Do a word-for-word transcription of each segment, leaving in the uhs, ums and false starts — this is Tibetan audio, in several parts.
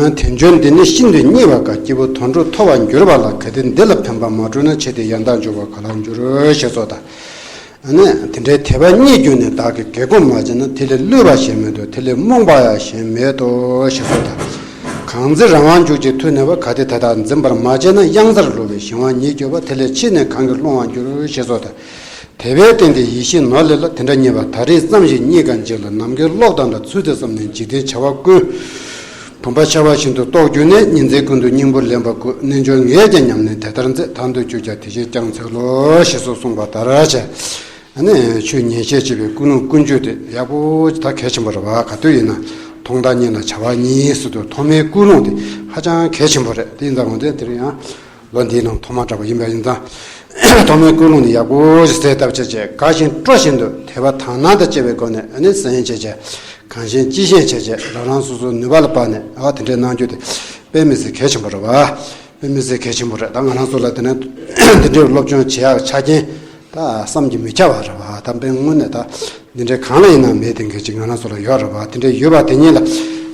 དལ་འབྱོར་འདི་ནི་ཤིན་ཏུ་རྙེད་པ་དཀའ། སྐྱེས་བུ་དོན་གྲུབ་ཐོབ་པར་འགྱུར་བ་ལ། གལ་ཏེ་འདི་ལ་ཕན་པར་མ་བགྲོད་ན། ཆེད་དུ་ཡང་དག་འབྱོར་པ་ག་ལ་འགྱུར། ཞེས་སོགས་དང་། ཨ་ནི་དེ་འདྲའི་དད་པ་རྙེད་གྱུར་ནས་བདག་གིས་དགེ་སྒོ་མ་བྱས་ན། དེ་ལས་བསླུས་པ་གཞན་མེད་དོ། དེ་ལས་རྨོངས་པ་ཡང་གཞན་མེད་དོ། ཞེས་སོགས་དང་། གང་ཚེ་རང་དབང་ཕྱུག་གཅིག་ཐུག་ནས་པ། གལ་ཏེ་དེ་དག་འཛིན་པར་མ་བྱས་ན། གཡང་སར་བསླུ་བའི་གཞན་དབང་ཉིད་སྐྱོབ་པ། དེ་ལས་ཕྱིས་ནས་གང་གིས་སློང་བར་འགྱུར། ཞེས་སོགས་དང་། དད་པས་བརྟེན་ཏེ་ཡིད་བཞིན་ནོར་ལས་ལ། དེ་འདྲ་རྙེད་པ་ད་རེས་ཙམ་ཞིག་རྙེད་གང་བྱེད་ལ། ནམ་མཁའི་གློག་དང་འདྲ་ཚུལ་དེ་བསམས་ནས། འཇིག་རྟེན་བྱ་བ་ཀུན་བུམ་པ་ཤར་བ་བཞིན་དུ་རྟོགས་གྱུར་ནས། ཉིན་མཚན་ཀུན་ཏུ་སྙིང་པོར་ལེན་པ་ཀུན། རྣལ་འབྱོར་ངས་ཀྱང་ཉམས་ལེན་དེ་ལྟར་མཛད། མཐར་ཐུག་གྱུར་ཀྱང་དེ་བཞིན་བསྐྱང་འཚལ་ལོ། ཞེས་སོགས་གསུངས་པ་ལྟར་བྱས། ཨ་ནི་ཆོས་ཉན་བཤད་བྱེད་པའི་ཀུན་སློང་ཀུན་སྤྱོད་དེ་ཡག་པོ་ད་གལ་ཆེན་པོ་རེད་བ། ག་དུས་ཡིན་ན་མཐོང་ཐག་ཉེ་ལ་བྱ་བ་ཉེ་ཟེར་དུས་ཐོག་མའི་ཀུན་སློང་དེ་ཧ་ཅང་གལ་ཆེན་པོ་རེད། དེ་ཡིན་ཙང་ངོ་དེ་དེར་ཡང་ལོ་འདིའི་ནང་ཐོག་མ་གྲགས་པ་ཡིན་པ་ཡིན་ཙང་། ཐོག་མའི་ཀུན་སློང་དེ་ཡག་པོ་ཞིག་གསལ་བཏབ་བྱས་བྱས། དགའ་བཞིན་སྤྲོ་བཞིན་དུ་དད་པ་དག་སྣང་དང་བཅས་པའི་སྒོ་ནས་ཨ་ནི་གསན་བྱས་བྱས། གང་ཤེས་ཅི་ཤེས་བྱས་བྱས། རང་རང་སོ་སོའི་ནུས་པ་ལ་དཔག་ནས་ཨ་དེ་འདྲའི་གནང་རྒྱུ་དེ་དཔེ་མི་སྲིད་གལ་ཆེན་པོ་རེད་བ། དཔེ་མི་སྲིད་གལ་ཆེན་པོ་རེད། ད་ང་རང་ཚོ་ལ་དེ་ནས་འདི་འདྲའི་སློབ་སྦྱོང་བྱེད་ཡག་ཆ་རྐྱེན་ད་བསམ་གྱིས་མི་ཁྱབ་པ་རེད་བ། ད་དཔེ་དངོས་གནས་ད་འདི་འདྲའི་གང་ལ་ཡིན་ན་མེད་དེ་འགའ་ཅིག་ང་རང་ཚོ་ལ་ཡོད་རེད་བ། དེ་འདྲའི་ཡོད་པ་དེ་ཉིད་ལ་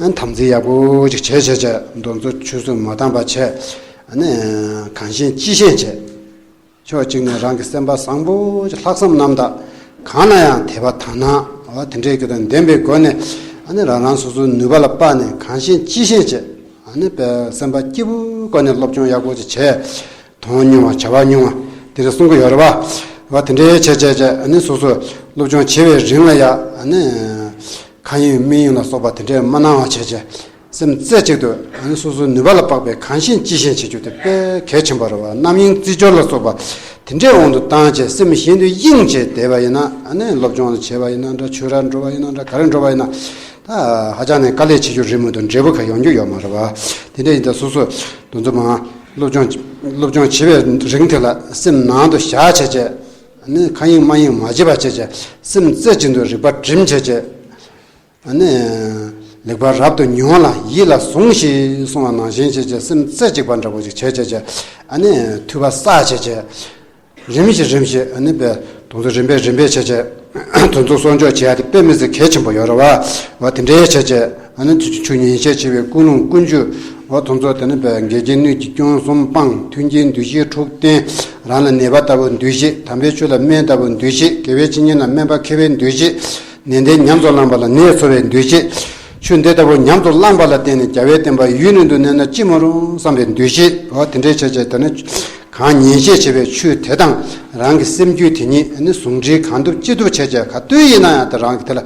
ཨ་དམ་འཛིན་ཡག་པོ་ཅིག་བྱས་བྱས་བྱས། འདོན་ཚུལ་ཆུད་ཟོས་མ་བཏང་པ་བྱས། ཨ་ནི་གང་ཤེས་ཅི་ཤེས་བྱས། ཕྱོགས་གཅིག་ནས་རང་གི་སེམས་པ་བཟང་པོ་ཅིག་ལྷག་བསམ་རྣམ་དག་གང་ལ་ཡང་དད་པ་དག་སྣང་འོ་དེ་འདྲའི་གི་དང་ལྡན་པའི་སྒོ་ནས། ཨ་ནི་རང་རང་སོ་སོའི་ནུས་པ་ལ་དཔག་ནས་གང་ཤེས་ཅི་ཤེས་བྱས། ཨ་ནི་དཔེ་སེམས་པ་སྐྱིད་པོའི་སྒོ་ནས་སློབ་སྦྱོང་ཡག་པོ་ཅིག་བྱས། དོན་ཉུང་བ་བྱ་བ་ཉུང་བ་དེ་འདྲ་གསུང་གི་ཡོད་རེད་བ། བ་དེ་འདྲའི་བྱས་བྱས་བྱས། ཨ་ནི་སོ་སོ་སློབ་སྦྱོང་བྱེད་པའི་རིང་ལ་ཡ་ཨ་ནི་མཁའ་དབྱིངས་མི་དབྱིངས་ལ་སོགས་པ་དེ་འདྲའི་མ་སྣང་བ་བྱས་བྱས། སེམས་རྩེ་གཅིག་ཏུ་ཨ་ནི་སོ་སོའི་ནུས་པ་ལ་དཔག་པའི་གང་ཤེས་ཅི་ཤེས་བྱེད་རྒྱུ་དེ་དཔེ་གལ་ཆེན་པོ་རེད་བ། རྣམ་གཡེང་རྩིས་སྦྱོར་ལ་སོགས་པ་དེ་འདྲའི་དབང་དུ་བཏང་བྱས། སེམས་གཞན་དུ་གཡེང་བྱས་བསྡད་པ་ཡིན་ན། ཨ་ནི་སློབ་སྦྱོང་བྱེད་པ་ཡིན་ན་འདྲ། ཆོས་ར་འགྲོ་བ་ཡིན་ན་འདྲ། ག་རེ་འགྲོ་བ་ཡིན་ན་ད་ཧ་ཅང་ནས་དཀའ་ལས་བྱེད་རྒྱུ་རེད་མ་གཏོགས་འབྲས་བུ་ག་ཡོང་རྒྱུ་ཡོད་མ་རེད་བ། དེ་འདྲ་ཡིན་ཙང་སོ་སོ་དོན་ཚོ་མང་སློབ་སྦྱོང་སློབ་སྦྱོང་བྱེད་པའི་རིང་དེ་ལ་སེམས་ནང་དུ་བཞག་བྱས་བྱས། ཨ་ནི་མཁའ་དབྱིངས་མ་དབྱིངས་མ་བྱེད་པ་བྱས་བྱས། སེམས་རྩེ་གཅིག་ཏུ་རིག་པ་བསྒྲིམ་བྱས་བྱས། ཨ་ནི་ལེགས་པར་རབ་ཏུ་མྱོང་ལ་ཡིད་ལ་ཟུངས་ཤིག་གསུངས་པ་ནང་བཞིན་བྱས་བྱས། སེམས་རྩེ་གཅིག་པ་འདྲ་པོ་ཅིག་བྱས་བྱས་བྱས། ཨ་ནི་ཐོས་པ་བསགས་བྱས་བྱས། རིམ་བཞིན་རིམ་བཞིན་ཨ་ནི་དཔེ་དོན་ཚོ་རིམ་པས་རིམ་པས་བྱས་བྱས། དོན་ཚོ་གསོག་འཇོག་བྱེད་ཡ་དེ་དཔེ་མི་སྲིད་གལ་ཆེན་པོ་ཡོད་རེད་བ། བ་དེ་འདྲའི་བྱས་བྱས། ཨ་ནི་ཆུ་ཆུ་ཉན་བཤད་བྱེད་པའི་ཀུན་སློང་ཀུན་སྤྱོད། འོ་དོན་ཚོ་དེ་ནི་དཔེ་འགལ་རྐྱེན་སྣོད་ཀྱི་སྐྱོན་གསུམ་སྤང་། མཐུན་རྐྱེན་འདུ་ཤེས་དྲུག་བསྟེན། རང་ལ་ནད་པ་ལྟ་བུ་འདུ་ཤེས། དམ་པའི་ཆོས་ལ་སྨན་ལྟ་བུ་འདུ་ཤེས། དགེ་བའི་བཤེས་གཉེན་ལ་སྨན་པ་མཁས་པའི་འདུ་ཤེས། ནན་ཏན་ཉམས་སུ་བླངས་པ་ལ་ནད་འཚོ་བའི་འདུ་ཤེས། ཆོས་འདི་ལྟ་བུ་ཉམས་སུ་བླངས་པ་ལ་བརྟེན་ནས་རྒྱལ་བའི་བསྟན་པ་ཡུན་རིང་དུ་གནས་ན་ཅི་མ་རུང་བསམ་པའི་འདུ་ཤེས། འོ་དེ་འདྲའི་བྱས་བྱས། དེ་ནི་གང་ཉན་བཤད་བྱེད་པའི་ཆོས་དེ་དང་རང་གི་སེམས་རྒྱུད་དེ་ཉིད་ཨ་ནི་ཟུང་འབྲེལ་གང་ཐུབ་ཅི་ཐུབ་བྱས་བྱས། ག་དུས་ཡིན་ན་ཡང་དེ་རང་གི་དེ་ལ་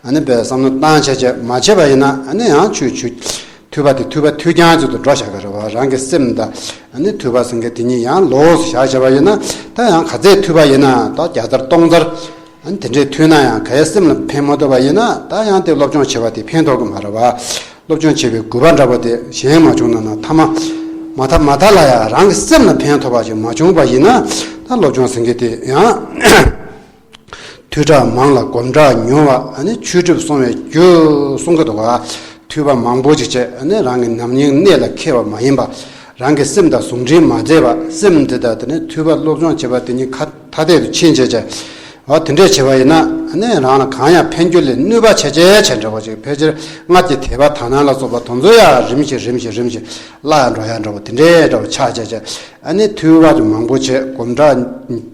ཨ་ནི་དཔེ་བསམ་བློ་བཏང་བྱས་བྱས་མ་བྱས་པ་ཡིན་ན། ཨ་ནི་ཡང་ཆོས་ཆོས་ཐོས་པ་དེ་ཐོས་པ་ཐོས་རྐྱང་ཅིག་ཏུ་འགྲོ་བཞག་གི་རེད་བ། རང་གི་སེམས་དང་ཨ་ནི་ཐོས་པ་ཟེར་མཁན་དེ་གཉིས་ཡང་ལོགས་སུ་བཞག་བྱས་པ་ཡིན་ན། ད་ཡང་ག་ཚད་ཐོས་པ་ཡིན་ན་ད་བརྒྱ་ཚར་སྟོང་ཚར་ཨ་ནི་དེ་འདྲའི་ཐོས་ན་ཡང་ག་ཡ་སེམས་ལ་ཕན་མ་ཐོགས་པ་ཡིན་ན། ད་ཡང་དེ་སློབ་སྦྱོང་བྱེད་པ་དེ་ཕན་ཐོགས་ཀྱི་མ་རེད་བ། སློབ་སྦྱོང་བྱེད་པའི་དགོས་པ་འདྲ་པོ་དེ་གཞན་མ་བྱུང་ན་ན་ཐ་མ་མ་མཐའ་མ་མཐའ་ལ་ཡང་རང་གི་སེམས་ལ་ཕན་ཐོགས་པ་ཞིག་མ་བྱུང་བ་ཡིན་ན། ད་སློབ་སྦྱོང་ཟེར་མཁན་དེ་ཡང་ཐོས་གྲངས་མང་ལ་གོམས་གྲངས་ཉུང་བ། ཨ་ནི་ཆོས་སྒྲུབ་སོང་བའི་རྒྱུ་གསུང་གི་འདུག་ག་ཐོས་པ་མང་པོ་ཅིག་བྱས། ཨ་ནི་རང་གི་ཉམས་མྱོང་གནད་ལ་འཁེལ་བ་མ་ཡིན་པ། རང་གི་སེམས་དང་ཟུང་འབྲེལ་མ་མཛད་པ། སེམས་འདི་དང་དེ་ནི་ཐོས་པ་སློབ་སྦྱོང་བྱེད་པ་དེ་གཉིས་ཁ་ཐ་དད་དུ་ཕྱིན་བྱས་བྱས། འོ་དེ་འདྲས་བྱས་པ་ཡིན་ན། ཨ་ནི་རང་ལ་གང་ཡང་ཕན་རྒྱུ་ལས་གནོད་པ་ཆེ་ཆེ་ཆེ་འདྲ་པོ་ཅིག་ཕལ་ཆེར་སྔར་གྱི་དད་པ་དག་སྣང་ལ་སོགས་པ་དེ་ཚོ་ཡང་རིམ་བཞིན་རིམ་བཞིན་རིམ་བཞིན་བརླག་ཡང་འགྲོ་ཡང་འདྲ་པོ་དེ་འདྲས་འདྲ་པོ་ཆགས་བྱས་བྱས། ཨ་ནི་ཐོས་པ་དེ་མང་པོ་བྱས། གོམས་གྲངས་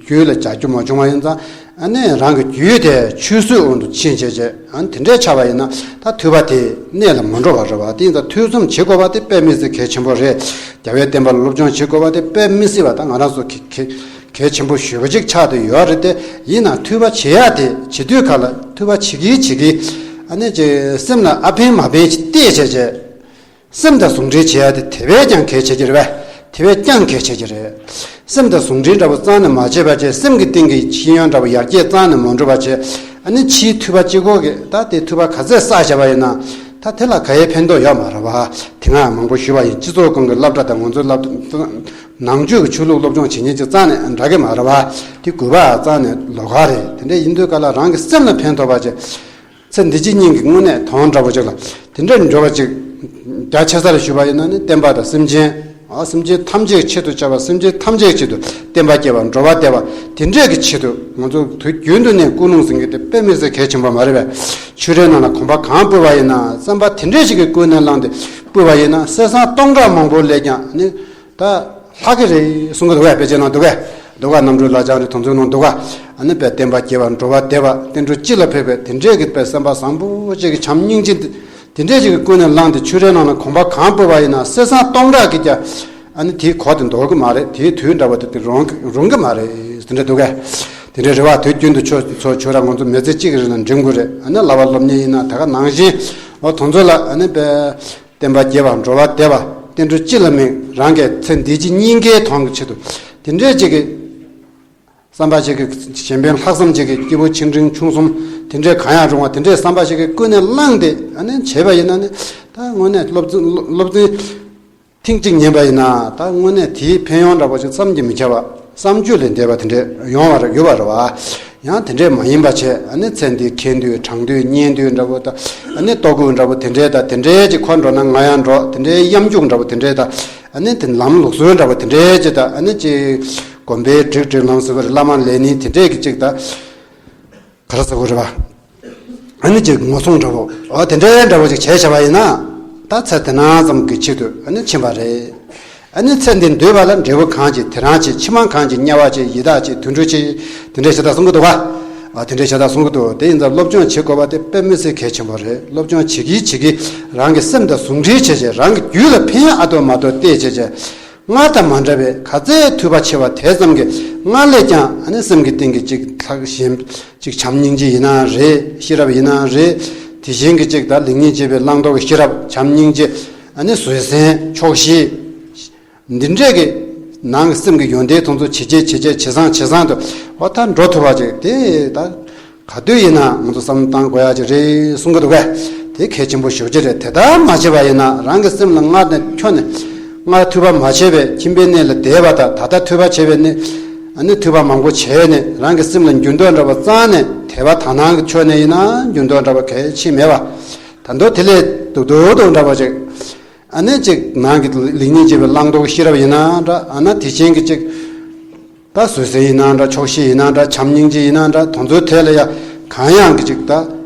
རྒྱུད་ལ་བྱ་རྒྱུ་མ་བྱུང་བ་ཡིན་ཙང་། ཨ་ནི་རང་གི་རྒྱུད་དེ་ཆུད་ཟོས་དབང་དུ་ཕྱིན་བྱས་བྱས། ཨ་ནི་དེ་འདྲས་ཆགས་པ་ཡིན་ན་ད་ཐོས་པ་དེ་གནད་ལ་མ་འགྲོ་བ་རེད་བ། དེ་ཡིན་ཙང་ཐོས་བསམ་བྱེད་དགོས་པ་དེ་དཔེ་མི་སྲིད་གལ་ཆེན་པོ་རེད། རྒྱལ་བའི་བསྟན་པ་ལ་སློབ་སྦྱོང་བྱེད་དགོས་པ་དེ་དཔེ་མི་སྲིད་པ་ད་ང་རང་ཚོ་གལ་གལ་གལ་ཆེན་པོ་ཞེ་པོ་ཅིག་ཆགས་བསྡད་ཡོད་རེད་དེ། ཡིན་ནའང་ཐོས་པ་བྱེད་ཡ་དེ་བྱེད་དུས་ག་ལ་ཐོས་པ་བྱེད་ཀྱི་བྱེད་ཀྱི། ཨ་ནི་ཅིག་སེམས་ལ་ཨ་ཕན་མ་ཕན་ཅིག་བལྟས་བྱས་བྱས། སེམས་དང་ཟུང་འབྲེལ་བྱེད་ཡ་དེ་དེ་བས་ཀྱང་གལ་ཆེ་གི་རེད་པས། དེ་བས་ཀྱང་གལ་ཆེ་གི་རེད། སེམས་དང་ཟུང་འབྲེལ་འདྲ་པོ་རྩ་ནས་མ་བྱས་པ་བྱས། སེམས་ཀྱི་སྟེང་གི་ཤེས་ཡོན་འདྲ་པོ་ཡར་རྒྱས་རྩ་ནས་མ་འགྲོ་བ་བྱས། ཨ་ནི་ཕྱིའི་ཐོས་པ་གཅིག་པོ་གིས་ད་དེ་ཐོས་པ་ག་ཚད་བསགས་བྱས་པ་ཡིན་ན། ད་དེ་ལ་ག་ཡའི་ཕན་ཐོགས་ཡོད་མ་རེད་བ། དེ་སྔ་མང་པོ་ཞུས་པ་ཡིན། སྤྱི་ཚོགས་ཁོངས་ཀྱི་སློབ་གྲྭ་དང་ང་ཚོའི་སློབ་གྲྭ། ནང་ཆོས་ཀྱི་ཆོས་ལུགས་སློབ་སྦྱོང་བྱེད་མཁན་གྱི་རྩ་ནས་འདྲ་གི་མ་རེད་བ། དེ་དགོས་པ་རྩ་ནས་ལོགས་ཀ་རེད། དེ་འདྲ་ཡིན་དུས་ག་ལ་རང་གི་སེམས་ལ་ཕན་ཐོགས་པ་བྱས། ཚེ་འདི་ཕྱི་གཉིས་ཀྱི་དངོས་གནས་དོན་འདྲ་པོ་ཅིག་ལ་དེ་འདྲ་འབྱོར་བ་ཅིག་རྒྱ་ཆེ་སར་ཞུས་པ་ཡིན་ན་ནི་བསྟན་པ་དང་སེམས་ཅན། ཨ། སེམས་ཅན་ཐམས་ཅད་ཆེད་དུ་བྱ་བ། སེམས་ཅན་ཐམས་ཅད་ཆེད་དུ་བསྟན་པ་སྐྱེ་བ། འགྲོ་བ་བདེ་བ། དེ་འདྲས་ཀྱི་ཆེད་དུ་ང་ཚོ་དུས་རྒྱུན་དུ་ནས་ཀུན་སློང་ཟེར་མཁན་དེ་དཔེ་མི་སྲིད་གལ་ཆེན་པོ་མ་རེད་པས། ཆུ་རའི་ནང་ལ་གོམ་པ་གང་སྤོས་པ་ཡིན་ན། བསམ་པ་དེ་འདྲས་ཞིག་གི་ཀུན་ནས་བསླངས་ཏེ་སྤོས་པ་ཡིན་ན། གསེར་སྲང་སྟོང་ཕྲག་མང་པོ་ལས་ཀྱང་ནི་ད་ལྷག་གི་རེད་གསུང་གི་འདུག་གས། དཔེ་ཆའི་ནང་འདུག་གས། འདུག་ག། རྣམ་གྲོལ་ལ་སྦྱངས་རེད། དེ་ཚོའི་ནང་འདུག་ག། ཨ་ནི་དཔེ་བསྟན་པ་སྐྱེ་བ། འགྲོ་བ་བདེ་བ། བསྟན་འགྲོ་སྤྱི་ལ་ཕན་པའི་དེ་འདྲས་ཀྱི་དཔེ་བསམ་པ་བཟང་པོ་ཅིག་གི་བྱམས་སྙིང་རྗེ་འདི། དེ་འདྲས་ཅིག་གི་ཀུན་ནས་བསླངས་ཏེ་ཆུ་རའི་ནང་ལ་གོམ་པ་གང་སྤོས་པ་ཡིན་ན། གསེར་སྲང་སྟོང་ཕྲག་གིས་ཀྱང་ཨ་ནི་དེའི་གོ་དེ་འདོར་གི་མ་རེད། དེའི་དུས་འདྲ་བོ་དེ་དེ་རུང་རུང་གི་མ་རེད། དེ་འདྲས་འདུག་གས། དེ་འདྲས་རེད་བ། དུས་རྒྱུན་དུ་ཆུ་ཚོད་ཆུ་ར་ང་ཚོ་མི་ཚེ་གཅིག་གི་རིང་ལ་འགྲིམ་དགོས་རེད། ཨ་ནི་བསླབ་པ་སློབ་གཉེར་ཡིན་ན་ད་ག་ནང་བཞིན། འོ། དེ་ཚོ་ལ་ཨ་ནི་དཔེ་བསྟན་པ་སྐྱེ་བ། འགྲོ་བ་བདེ་བ། བསྟན་འགྲོ་སྤྱི་ལ་སྨིན། རང་གི་ཚེ་འདི་ཕྱི་གཉིས་ཀའི་དོན་གྱི་ཆེད་དུ་དེ་འདྲས་ཅིག་གི་བསམ་པ་ཞིག་གིས། གཞན་ཕན་ལྷག་བསམ་ཞིག་གིས། སྐྱེས་བུ་ཆེ་འབྲིང་ཆུང་གསུམ་དེ་འདྲས་གང་ཡང་རུང་བ་དེ་འདྲས་བསམ་པ་ཞིག་གིས་ཀུན་ནས་བསླངས་ཏེ་ཨ་ནི་བྱས་པ་ཡིན་ན་ནི། ད་དངོས་གནས་སློབ་ཚན་སློབ་ཚན་ཐེངས་གཅིག་ཉན་པ་ཡིན་ན། ད་དངོས་གནས་དེའི་ཕན་ཡོན་འདྲ་པོ་ཞིག་བསམ་གྱིས་མི་ཁྱབ་པ། བསམ་བརྗོད་ལས་འདས་པ་དེ་འདྲས་ཡོང་བ་རེད། ཡོད་པ་རེད་བ། ཡང་དེ་འདྲས་མ་ཡིན་པ་བྱས། ཨ་ནི་ཚེ་འདི་མཁྱེན་དུས་དྲང་དུས་མཉན་དུས་འདྲ་པོ་དང་། ཨ་ནི་ལྟོ་གོས་འདྲ་པོ་དེ་འདྲས་དང་། དེ་འདྲས་ཀྱི་ཁོ་འགྲོ་ན་ང་ཡང་འགྲོ། དེ་འདྲས་གཡམ་རྒྱུག་འདྲ་པོ་དེ་འདྲས་དང་། ཨ་ནི་དེ་ལམ་ལུགས་སྲོལ་འདྲ་པོ་དེ་འདྲས་ཀྱི་དང་། ཨ་ནི་ཅིག་དགོན་པའི་སྒྲིག་སྒྲིག་ལམ་ཟེར་བ་རེད། བླ་མ་ལས་ནི་དེ་འདྲས་ཀྱི་ཅིག་དང་། ག་རེ་ཟེར་དགོས་རེད་བ། ཨ་ནི་ཅིག་ངོ་སྲུང་འདྲ་པོ། འོ། དེ་འདྲའི་འདྲ་པོ་ཅིག་བྱས་བྱས་པ་ཡིན་ན། ད་ཚེ་དེ་ནང་ཙམ་གྱི་ཆེད་དུ་ཨ་ནི་ཕྱིན་པ་རེད། ཨ་ནི་ཚེ་འདི་འདོད་པ་ལ། འབྲས་བུ་གང་བྱེད་དེ་རང་བྱེད། ཕྱི་མ་གང་བྱེད་དམྱལ་བ་བྱེད། ཡི་དྭགས་བྱེད། དུད་འགྲོ་བྱེད། དེ་འདྲའི་བྱེད་སྟངས་གསུང་གི་འདུག་ག། ཨ། དེ་འདྲའི་བྱེད་སྟངས་གསུང་གི་འདུག། དེ་ཡིན་ཙང་སློབ་སྦྱོང་བྱེད་དགོས་པ་དེ་དཔེ་མི་སྲིད་གལ་ཆེན་པོ་རེད། སློབ་སྦྱོང་བྱེད་ཀྱིན་བྱེད་ཀྱིན་རང་གི་སེམས་དང་ཟུང་འབྲེལ་བྱས་བྱས། རང་གི་རྒྱུད་ལ་ཕན་ཨ་ཏོ་མ་ཏོ་བལྟས་བྱས་བྱས། སྔར་དང་མ་འདྲ་བའི་ག་ཚད་ཐོས་པ་ཆེ་བ་དེ་ཙམ་གྱིས་སྔར་ལས་ཀྱང་ཨ་ནི་སེམས་ཀྱི་སྟེང་གི་ཅིག་ལྷག་གཞན་ཅིག་བྱམས་སྙིང་རྗེ་ཡིན་ན་རེད། ཤེས་རབ་ཡིན་ན་རེད། དེ་བཞིན་གྱི་ཅིག་ད་ལེགས་ཉེས་འབྱེད་པའི་བླང་དོར་གྱི་ཤེས་རབ། བྱམས་སྙིང་རྗེ། ཨ་ནི་བཟོད་བསྲན། ཆོག་ཤེས། འདི་འདྲས་ཀྱི་ནང་གི་སེམས་ཀྱི་ཡོན་ཏན་དེ་ཚོ་ཇེ་ཆེ་ཇེ་ཆེ་ཇེ་བཟང་ཇེ་བཟང་དུ། འོ། ད་འགྲོ་ཐུབ་པ་ཅིག་དེ་ད། ག་དུས་ཡིན་ན་ང་ཚོ་བསམ་བློ་བཏང་དགོས་ཡ་ཅིག་རེད་གསུང་གི་འདུག་གས། དེ་གལ་ཆེན་པོ་ཞེ་པོ་ཅིག་རེད། དེ་ལྟར་མ་བྱས་པ་ཡིན་ན། རང་གི་སེམས་ལ་སྔར་ནས་ཁྱོན་ནས། སྔར་ཐོས་པ་མ་བྱས་པའི་ཁྱིམ་པའི་གནས་ལ་བསྡད་པ་དང་། ད་ལྟ་ཐོས་པ་བྱས་པའི་གནས། ཨ་ནི་ཐོས་པ་མང་པོ་བྱས་ནས་རང་གི་སེམས་ལ་འགྱུར་ལྡོག་འདྲ་པོ་བཏང་ནས། དད་པ་དག་སྣང་གི་ཕྱོགས་ནས་ཡིན་ན་འགྱུར་ལྡོག་འདྲ་པོ་གལ་ཆེ་མེད་པ། ད་དུང་དེ་ལས་སྡུག་སྡུག་སྡུག་འདྲ་པོ་ཅིག། ཨ་ནི་ཅིག་ནང་གི་ལེགས་ཉེས་འབྱེད་པའི་བླང་དོར་གྱི་ཤེས་རབ་ཡིན་ན་འདྲ། ཨ་ནི་དེ་བཞིན་གྱི་ཅིག་ད་བཟོད་བསྲན་ཡིན་ན་འདྲ། ཆོག་ཤེས་ཡིན་ན་འདྲ། བྱམས་སྙིང་རྗེ་ཡིན་ན་འདྲ། དེ་ཚོའི་ཐད་ལ་ཡ་གང་ཡང་གི་ཅིག་ད་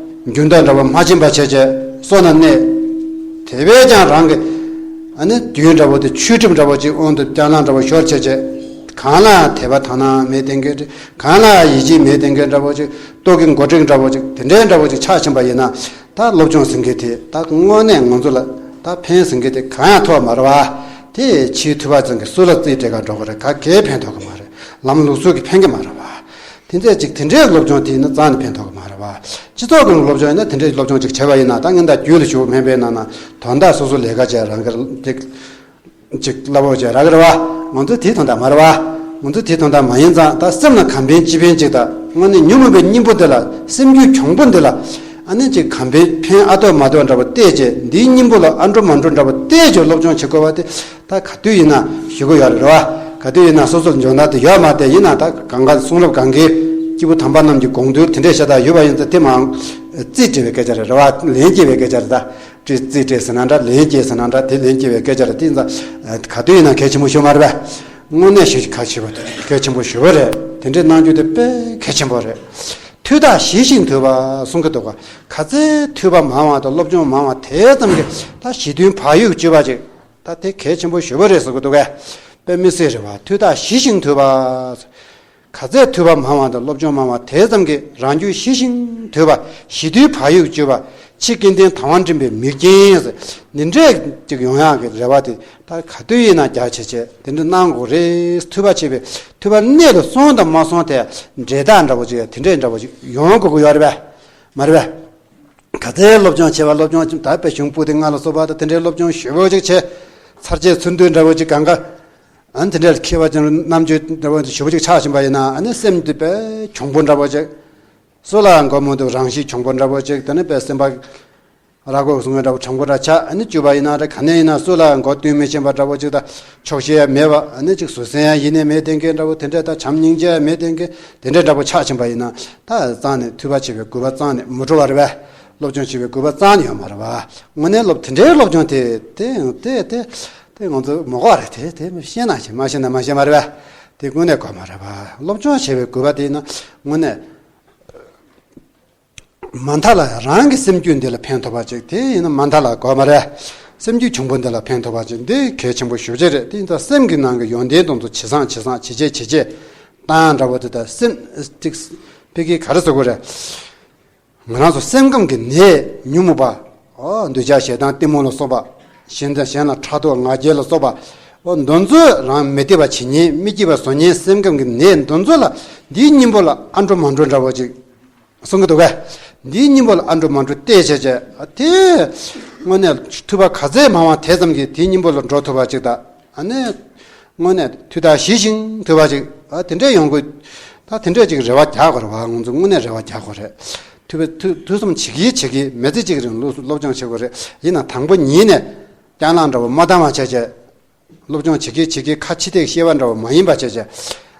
འགྱུར་ལྡོག་འདྲ་པོ་མ་ཕྱིན་པ་བྱས་བྱས་བསོད་ནམས་གནས། དེ་བས་ཀྱང་རང་གི་ཨ་ནི་རྒྱུན་འདྲ་པོ་དེ་ཆོས་ཁྲིམས་འདྲ་པོ་ཅིག་དབང་དུ་བསྐྱང་ལ་འདྲ་པོ་ཤོར་བྱས་བྱས། གང་ལ་དད་པ་དག་སྣང་མེད་བསྡད་མཁན་རེད། གང་ལ་ཡིད་ཆེས་མེད་བསྡད་མཁན་འདྲ་པོ་ཅིག། རྟོག་གེ་མགོ་འཁྲིག་འདྲ་པོ་ཅིག། དེ་འདྲའི་འདྲ་པོ་ཅིག་ཆགས་ཕྱིན་པ་ཡིན་ན། ད་སློབ་སྦྱོང་ཟེར་མཁན་དེ་ད་དངོས་གནས་ང་ཚོ་ལ་ད་ཕན་ཟེར་མཁན་དེ་གང་ཡང་ཐོགས་མ་རེད་བ། དེ་ཕྱིའི་ཐོས་པ་ཅན་གྱི་སུ་ལ་རྩིས་སྤྲད་ག་འགྲོ་གི་རེད། ག་གས་ཕན་ཐོགས་གི་མ་རེད། ལམ་ལུགས་སྲོལ་གྱིས་ཕན་གི་མ་རེད་བ། དེ་ཚད་ཅིག་དེ་འདྲའི་སློབ་སྦྱོང་དེ་ཡིན་ན་རྩ་ནས་ཕན་ཐོགས་གི་མ་རེད་བ། སྤྱི་ཚོགས་ཀྱི་སློབ་སྦྱོང་ཡིན་ན་དེ་འདྲའི་སློབ་སྦྱོང་ཅིག་བྱས་པ་ཡིན་ན། ད་སྔོན་དང་རྒྱུད་ལ་ཞུགས་མིན་པའི་ནང་ན་དོན་དག་སོ་སོ་ལས་ཀ་བྱས་རང་གི་ཅིག་ཅིག་སླ་བོ་བྱས་རག་གི་རེད་བ། ང་ཚོ་དེའི་དོན་དག་མ་རེད་བ། ང་ཚོ་དེའི་དོན་དག་མ་ཡིན་ཙང་། ད་སེམས་ལ་གང་ཕན་ཅི་ཕན་ཅིག་དང་། དངོས་གནས་ཉོན་མོངས་པའི་སྙིང་པོ་འདི་ལ། སེམས་རྒྱུད་གྱོང་པོ་འདི་ལ། ཨ་ནི་ཅིག་གང་ཕན་ཕན་ཨ་ཐོགས་མ་ཐོགས་འདྲ་པོ་བལྟས་བྱས། འདིའི་སྙིང་པོ་ལ་ཨ་འགྲོ་མ་འགྲོ་འདྲ་པོ་བལྟས་བྱས་སློབ་སྦྱོང་བྱེད་དགོས་པ་དེ། ད་ག་དུས་ཡིན་ན་ཞུ་གི་ཡོད་རེད་བ། ག་དུས་ཡིན་ན་སོ་སོར་འཇོན་ཐང་དེ་ཡོད་མ་རེད། ཡིན་ན་ད་གང་ག་གསུང་རབ་གང་གའི་སྐྱེས་བུ་དམ་པ་རྣམས་ཀྱི་དགོངས་དོན་དེ་འདྲའི་ཤ་སྟག་ཡོད་པ་ཡིན་ཙང་། དེ་མང་རྩིས་སྤྲད་པའི་སྐད་ཆ་རེད་རེད་བ། ལན་སྐྱེལ་བའི་སྐད་ཆ་རེད་ད། རྩིས་རྩིས་སྤྲད་ཟེར་ན་འདྲ། ལན་སྐྱེལ་ཟེར་ན་འདྲ། དེ་ལན་སྐྱེལ་བའི་སྐད་ཆ་རེད། དེ་ཡིན་ཙང་ག་དུས་ཡིན་ན་གལ་ཆེན་པོ་ཞིག་མ་རེད་པས། དངོས་གནས་ཞེ་གལ་ཆེ་བ་དེ། གལ་ཆེན་པོ་ཞེ་པོ་རེད། དེ་འདྲའི་གནང་རྒྱུ་དེ་དཔེ་གལ་ཆེན་པོ་རེད། ཐོས་དང་ཞི་ཞིང་དུལ་བ་གསུང་གི་འདུག་ག། ག་ཚད་ཐོས་པ་མང་བ་དང་སློབ་སྦྱོང་མང་བ་དེ་ཙམ་གྱིས་ད་ཞི་དུལ་བག་ཡོད་སྤྱོད་པ་ཅིག། ད་དེ་གལ་ཆེན་པོ་ཞེ་པོ་རེད་ཟེར་གི་འདུག་གས། དཔེ་མི་སྲིད་རེད་བ། ཐོས་དང་ཞི་ཞིང་དུལ་བ། ག་ཚད་ཐོས་པ་མང་བ་དང་སློབ་སྦྱོང་མང་བ་དེ་ཙམ་གྱིས་རང་རྒྱུད་ཞི་ཞིང་དུལ་བ། ཞི་དུལ་བག་ཡོད་སྤྱོད་པ། ཕྱི་སྐལ་ལྡན་དང་བ་འདྲེན་པའི་མིག་རྒྱན་ཟེར། འདི་འདྲས་ཅིག་ཡོང་ཡག་གི་རེ་བ་དེ་ད་ག་དུས་ཡིན་ན་རྒྱ་ཆེ་ཆེ་དེ་འདྲ་གནང་དགོས་རེད། ཐོས་པ་བྱས་པའི་ཐོས་པ་གནད་དུ་སོང་དང་མ་སོང་དེ་འབྲེལ་ཐག་འདྲ་པོ་ཅིག་དེ་འདྲས་འདྲ་པོ་ཅིག་ཡོང་དགོས་ཀྱི་ཡོད་རེད་པས། མ་རེད་པས། ག་ཚད་སློབ་སྦྱོང་བྱས་པ། སློབ་སྦྱོང་ད་དཔེ་གཞུང་པོ་ཏི་ལྔ་ལ་སོགས་པ་དང་དེ་འདྲའི་སློབ་སྦྱོང་ཞེ་པོ་ཅིག་བྱས། ཚར་བཅད་ཚུར་འདུས་འདྲ་པོ་ཅིག་གང་ག། ཨ་ནི་དེ་འདྲའི་མཁས་པ་ཅན་རྣམ་དཔྱོད་འདྲ་པོ་ཞེ་པོ་ཅིག་ཆགས་ཕྱིན་པ་ཡིན་ན། ཨ་ནི་སེམས་འདི་དཔེ་གྱོང་པོ་འདྲ་པོ་ཅིག། སུ་ལའང་མགོ་མི་འདུག། རང་གཤིས་གྱོང་པོ་འདྲ་པོ་ཅིག། དེ་ནི་དཔེ་སེམས་པ་ར་སྐོར་བཟུང་བའི་འདྲ་པོ་གྲང་པོ་འདྲ་ཆགས། ཨ་ནི་བཅུ་པ་ཡིན་ན་འདྲ། ག་ནས་ཡིན་ན་སུ་ལའང་མགོ་སྟོན་མི་ཤེས་པ་འདྲ་པོ་ཅིག་དང་། ཆོག་ཤེས་ཡང་མེད་པ། ཨ་ནི་ཅིག་བཟོད་བསྲན་ཡང་ཡེ་ནས་མེད་བསྡད་མཁན་འདྲ་པོ་དེ་འདྲ་དང་། བྱམས་སྙིང་རྗེ་ཡང་མེད་བསྡད་མཁན་དེ་འདྲ་འདྲ་པོ་ཆགས་ཕྱིན་པ་ཡིན་ན། ད་རྩ་ནས་ཐོས་པ་བྱེད་པའི་དགོས་པ་རྩ་ནས་མི་འགྲོ་བ་རེད་པས། སློབ་སྦྱོང་བྱེད་པའི་དགོས་པ་རྩ་ནས་ཡོད་མ་རེད་པ། དངོས་གནས་སློབ་དེ་འདྲའི་སློབ་སྦྱོང་དེ་དེ་དེ་དེ་ ང་ཚོ་མ་གོ་བ་རེད། དེ་དེ་ཤེས་ན་ཤེས། མ་ཤེས་ན་མ་ཤེས་མ་རེད་པ། དེ་དངོས་གནས་དགོས་མ་རེད་པ། སློབ་སྦྱོང་བྱེད་པའི་དགོས་པ་དེ་ཡིན་ན་དངོས་གནས་མ་མཐའ་ལ་རང་གི་སེམས་རྒྱུད་འདི་ལ་ཕན་ཐོགས་པ་ཅིག་དེ་ཡིན་ན་མ་མཐའ་ལ་དགོས་མ་རེད། སེམས་རྒྱུད་གྱོང་པོ་འདི་ལ་ཕན་ཐོགས་པ་ཅིག་འདི་གལ་ཆེན་པོ་ཞེ་པོ་ཅིག་རེད། དེ་ཡིན་ཙང་སེམས་ཀྱི་ནང་གི་ཡོན་ཏན་དེ་ཚོ་ཇེ་བཟང་ཇེ་བཟང་ཇེ་ཆེ་ཇེ་ཆེ་བཏང་འདྲ་པོ་དེ། ད་སེམས་ཅིག་ཕ་གི་ག་རེ་ཟེར་དགོས་རེད། ང་རང་ཚོ་སེམས་ཁམས་ཀྱི་ནད་ཉོན་མོངས་པ། ཨོ། འདོད་ཆགས་ཞེ་སྡང་གཏི་མུག་ལ་སོགས་པ། གཞན་དང་གཞན་ལ་ཕྲག་དོག་ང་རྒྱལ་ལ་སོགས་པ། ཨོ། འདི་ཚོ་རང་མི་བདེ་བ་བྱེད་མཁན། མི་སྐྱིད་པ་བཟོ་མཁན། སེམས་ཁམས་ཀྱི་ནད་འདི་ཚོ་ལ་འདིའི་གཉེན་པོ་ལ་ཨ་འགྲོ་མ་འགྲོ་འདྲ་པོ་ཅིག་གསུང་གི་འདུག་གས། འདིའི་གཉེན་པོ་ལ་ཨ་འགྲོ་མ་འགྲོ་བལྟས་བྱས་བྱས། ཨ། དེ་དངོས་གནས་ཐུབ་པ་ག་ཚད་མང་བ་དེ་ཙམ་གྱིས་དེའི་གཉེན་པོ་ལ་འགྲོ་ཐུབ་པ་ཅིག་དང་། ཨ་ནི་དངོས་གནས་ཐུགས་ཐག་ཞི་ཞིང་དུལ་བ་ཅིག་ཨ། དེ་འདྲས་ཡོང་དགོས། ད་དེ་འདྲས་ཅིག་རེ་བ་རྒྱག་དགོས་རེད་པ། ང་ཚོ་དངོས་གནས་རེ་བ་རྒྱག་དགོས་རེད། ཐུབ་པའི་ཐུབ་ཐུབ་བསམ་བྱེད་ཀྱི་བྱེད་ཀྱི། མི་ཚེ་གཅིག་རིང་སློབ་སློབ་སྦྱོང་བྱེད་དགོས་རེད། ཡིན་ན་དང་པོ་ཉིད་ནས་སྐྱག་ལང་འདྲ་པོ་མ་བཏང་བ་བྱས་བྱས། སློབ་སྦྱོང་བྱེད་ཀྱི་བྱེད་ཀྱི་ཁ་ཕྱི་བལྟས་ཤེས་པ་འདྲ་པོ་མ་ཡིན་པ་བྱས་བྱས།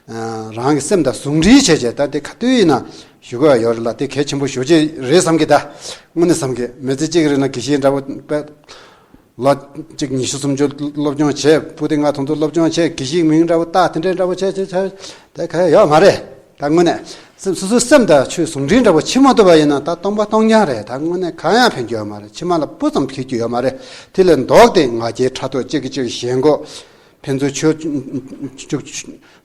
ཨ། རང་གི་སེམས་དང་ཟུང་འབྲེལ་བྱས་བྱས། ད་དེ་ག་དུས་ཡིན་ན་ཞུ་དགོས་ཡ་ཡོད་རེད་ལ། དེ་གལ་ཆེན་པོ་ཞེ་པོ་ཅིག་རེད་བསམ་གི། ད་དངོས་གནས་བསམ་གི། མི་ཚེ་གཅིག་རིང་ལ་དགེ་བཤེས་འདྲ་པོ་དཔེ་ལོ་གཅིག་ཉི་ཤུ་སུམ་ཅུ་སློབ་སྦྱོང་བྱས། པོ་ཏི་ལྔ་དུམ་ཚོ་སློབ་སྦྱོང་བྱས། དགེ་བཤེས་མིང་འདྲ་པོ་བཏགས། དེ་འདྲས་འདྲ་པོ་བྱས་བྱས་བྱས། དེ་ག་ཡ་ཡོད་མ་རེད། ད་དངོས་གནས་སེམས་སོ་སོའི་སེམས་དང་ཆོས་ཟུང་འབྲེལ་འདྲ་པོ་བྱེད་མ་ཐུབ་པ་ཡིན་ན་ད་སྟོང་པ་སྟོང་རྐྱང་རེད། ད་དངོས་གནས་གང་ཡང་ཕན་གྱི་ཡོད་མ་རེད། ཕྱི་མ་ལ་སྤུ་ཙམ་ཕན་གྱི་ཡོད་མ་རེད། དེ་ལས་ལྡོག་སྟེ་ང་རྒྱལ་ཕྲག་དོག་གཅིག་གིས་གཅིག་ཞེན་ཁོག་ཕན་ཚུན་ཆོས་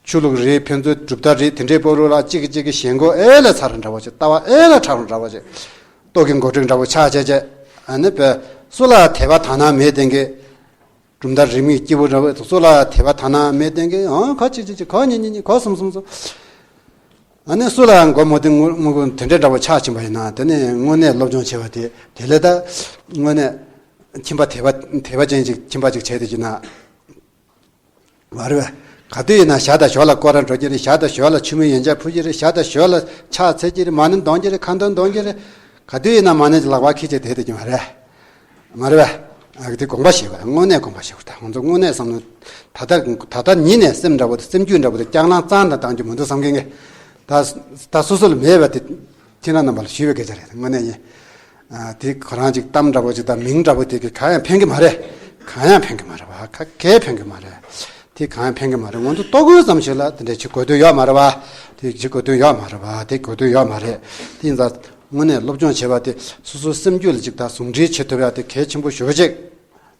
ཆོས་ལུགས་རེད། ཕན་ཚུན་གྲུབ་མཐའ་རེད། དེ་འདྲའི་སྤོ་ལོ་ལ་གཅིག་གིས་གཅིག་གི་ཞེན་ཁོག་ཨེ་ལ་ཚ་རུ་འདྲ་པོ་ཅིག་ལྟ་བ་ཨེ་ལ་ཁྲག་རུ་འདྲ་པོ་ཅིག་ལྟོ་གི་མགོ་འཁྲུག་འདྲ་པོ་ཆགས་བྱས་བྱས། ཨ་ནི་བས་སུ་ལ་དད་པ་དག་སྣང་མེད་དེང་གི། གྲུབ་མཐའ་རིས་མེད་སྐྱེས་བུ་འདྲ་པོ་སུ་ལ་དད་པ་དག་སྣང་མེད་དེང་གི། ཨང་། ཁ་གཅིག་གཅིག་གཅིག་ཁ་གཉིས་གཉིས་གཉིས་ཁ་གསུམ་གསུམ་གསུམ། ཨ་ནི་སུ་ལ་མགོ་མོ་དེ་ངུ་ངུ་དེ་འདྲ་འདྲ་པོ་ཆགས་ཕྱིན་པ་ཡིན་ན། དེ་ནས་དངོས་གནས་སློབ་སྦྱོང་བྱས་པ་དེ་དེ་ལས་ད་དངོས་གནས་ཁྱིམ་པ་དད་པ་དད་པ་ཅན་ཅིག་ཁྱིམ་པ་ཅིག་བྱས་ཏེ་ཅིག་ན། མ་རེད་པས། ག་དུས་ཡིན་ན་ཞག་དང་ཞོགས་ལ་སྐོར་ར་འགྲོ་གི་རེད། ཞག་དང་ཞོགས་ལ་མཆོད་མེ་ཡོན་ཆབ་ཕུལ་གྱི་རེད། ཞག་དང་ཞོགས་ལ་ཕྱག་འཚལ་གྱི་རེད། མ་ཎི་འདོན་གྱི་རེད། ཁ་འདོན་འདོན་གྱི་རེད། ག་དུས་ཡིན་ན་མ་ཎི་ལག་པ་འཁྱེར་བྱས་བསྡད་བསྡད་ཀྱི་མ་རེད། མ་རེད་པས། ཨ། དེ་དགོངས་པ་བཞེས་དགོས། དངོས་གནས་དགོངས་པ་བཞེས་དགོས། ད་ང་ཚོ་དངོས་གནས་བསམ་བློ་ད་ལྟ་ད་ལྟ་ཉིད་ནས་སེམས་འདྲ་པོ་དེ། སེམས་རྒྱུད་འདྲ་པོ་དེ་སྐྱག་ལང་རྩ་ནས་བཏང་རྒྱུ་མི་འདུག་བསམ་གྱི་ངས། ད་ད་སོ་སོ་ལ་མེད་པ་དེ་ཁྱེད་རང་རྣམ་པ་ལ་ཞུས་པའི་སྐད་ཆ་རེད། དངོས་གནས་ཡིན། ཨ། དེ་ཁོ་རང་ཅིག་གཏམ་འདྲ་པོ་ཅིག་དང་མིང་འདྲ་པོ་དེ་གིས་གང་ཡང་ཕན་གྱི་མ་རེད། གང་ཡང་ཕན་གྱི་མ་རེད་པ། ག་གས་ཕན་གྱི་མ་རེད། དེ་གང་ཡང་ཕན་གྱི་མ་རེད། ང་ཚོ་ལྟོ་གོས་ཙམ་ཞིག་ལ་དེ་འདྲ་བྱེད་དགོས་དོན་ཡོད་མ་རེད་པ། དེ་བྱེད་དགོས་དོན་ཡོད་མ་རེད་པ། དེ་དགོས་དོན་ཡོད་མ་རེད། དེ་ཡིན་ཙང་དངོས་གནས་སློབ་སྦྱོང་བྱེད་པ་དེ་སོ་སོའི་སེམས་རྒྱུད་ལ་ཅིག་ད་ཟུང་འབྲེལ་བྱེད་ཐུབ་ཡ་དེ་གལ་ཆེན་པོ་ཞེ་པོ་ཅིག་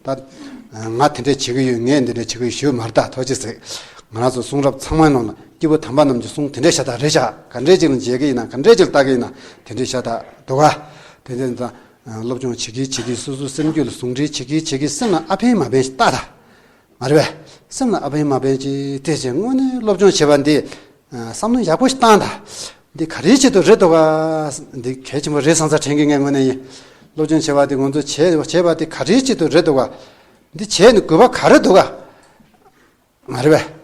ད་ང་དེ་འདྲས་བྱེད་ཀྱི་ཡོད། ངས་འདི་འདྲས་བྱེད་ཀྱི་ཡོད་ཞུ་མ་རེད། ད་ཐུགས་རྗེ་གཟིགས། ང་རང་ཚོ་གསུང་རབ་ཚང་མའི་ནང་ལ་སྐྱེས་བུ་དམ་པ་རྣམས་ཀྱི་གསུང་དེ་འདྲས་ཤ་སྟག་རེད་ཤག་ག་འདྲས་ཅིག་ལ་མཇལ་གྱི་ཡིན་ན། ག་འདྲས་ཅིག་ལ་ལྟ་གི་ཡིན་ན། དེ་འདྲས་ཤ་སྟག་འདུག་ག་དེ་འདྲས་ད་སློབ་སྦྱོང་བྱེད་ཀྱི་བྱེད་ཀྱི། སོ་སོའི་སེམས་རྒྱུད་ལ་ཟུང་འབྲེལ་བྱེད་ཀྱི་བྱེད་ཀྱི། སེམས་ལ་ཨ་ཕན་མ་ཕན་ཞིག་ལྟ་ད། མ་རེད་པས། སེམས་ལ་ཨ་ཕན་མ་ཕན་ཅིག་དེ་བྱས་དངོས་གནས་སློབ་སྦྱོང་བྱེད་པ་འདི། ཨ། བསམ་བློ་ཡག་པོ་ཞིག་བཏང་ད། འདི་ག་རེའི་ཆེད་དུ་རེད་འདུག་ག་འདི་གལ་ཆེན་པོ་རེད་བསམ་བསམ་དྲན་གྱི་ངས་དངོས་གནས་ཡིན། སློབ་སྦྱོང་བྱེད་པ་འདི་ང་ཚོ་བྱས་བྱས་པ་འདི་ག་རེའི་ཆེད་དུ་རེད་འདུག་ག་འདི་བྱས་ནས་དགོས་པ་ག་རེ་འདུག་ག་མ་རེད་པས།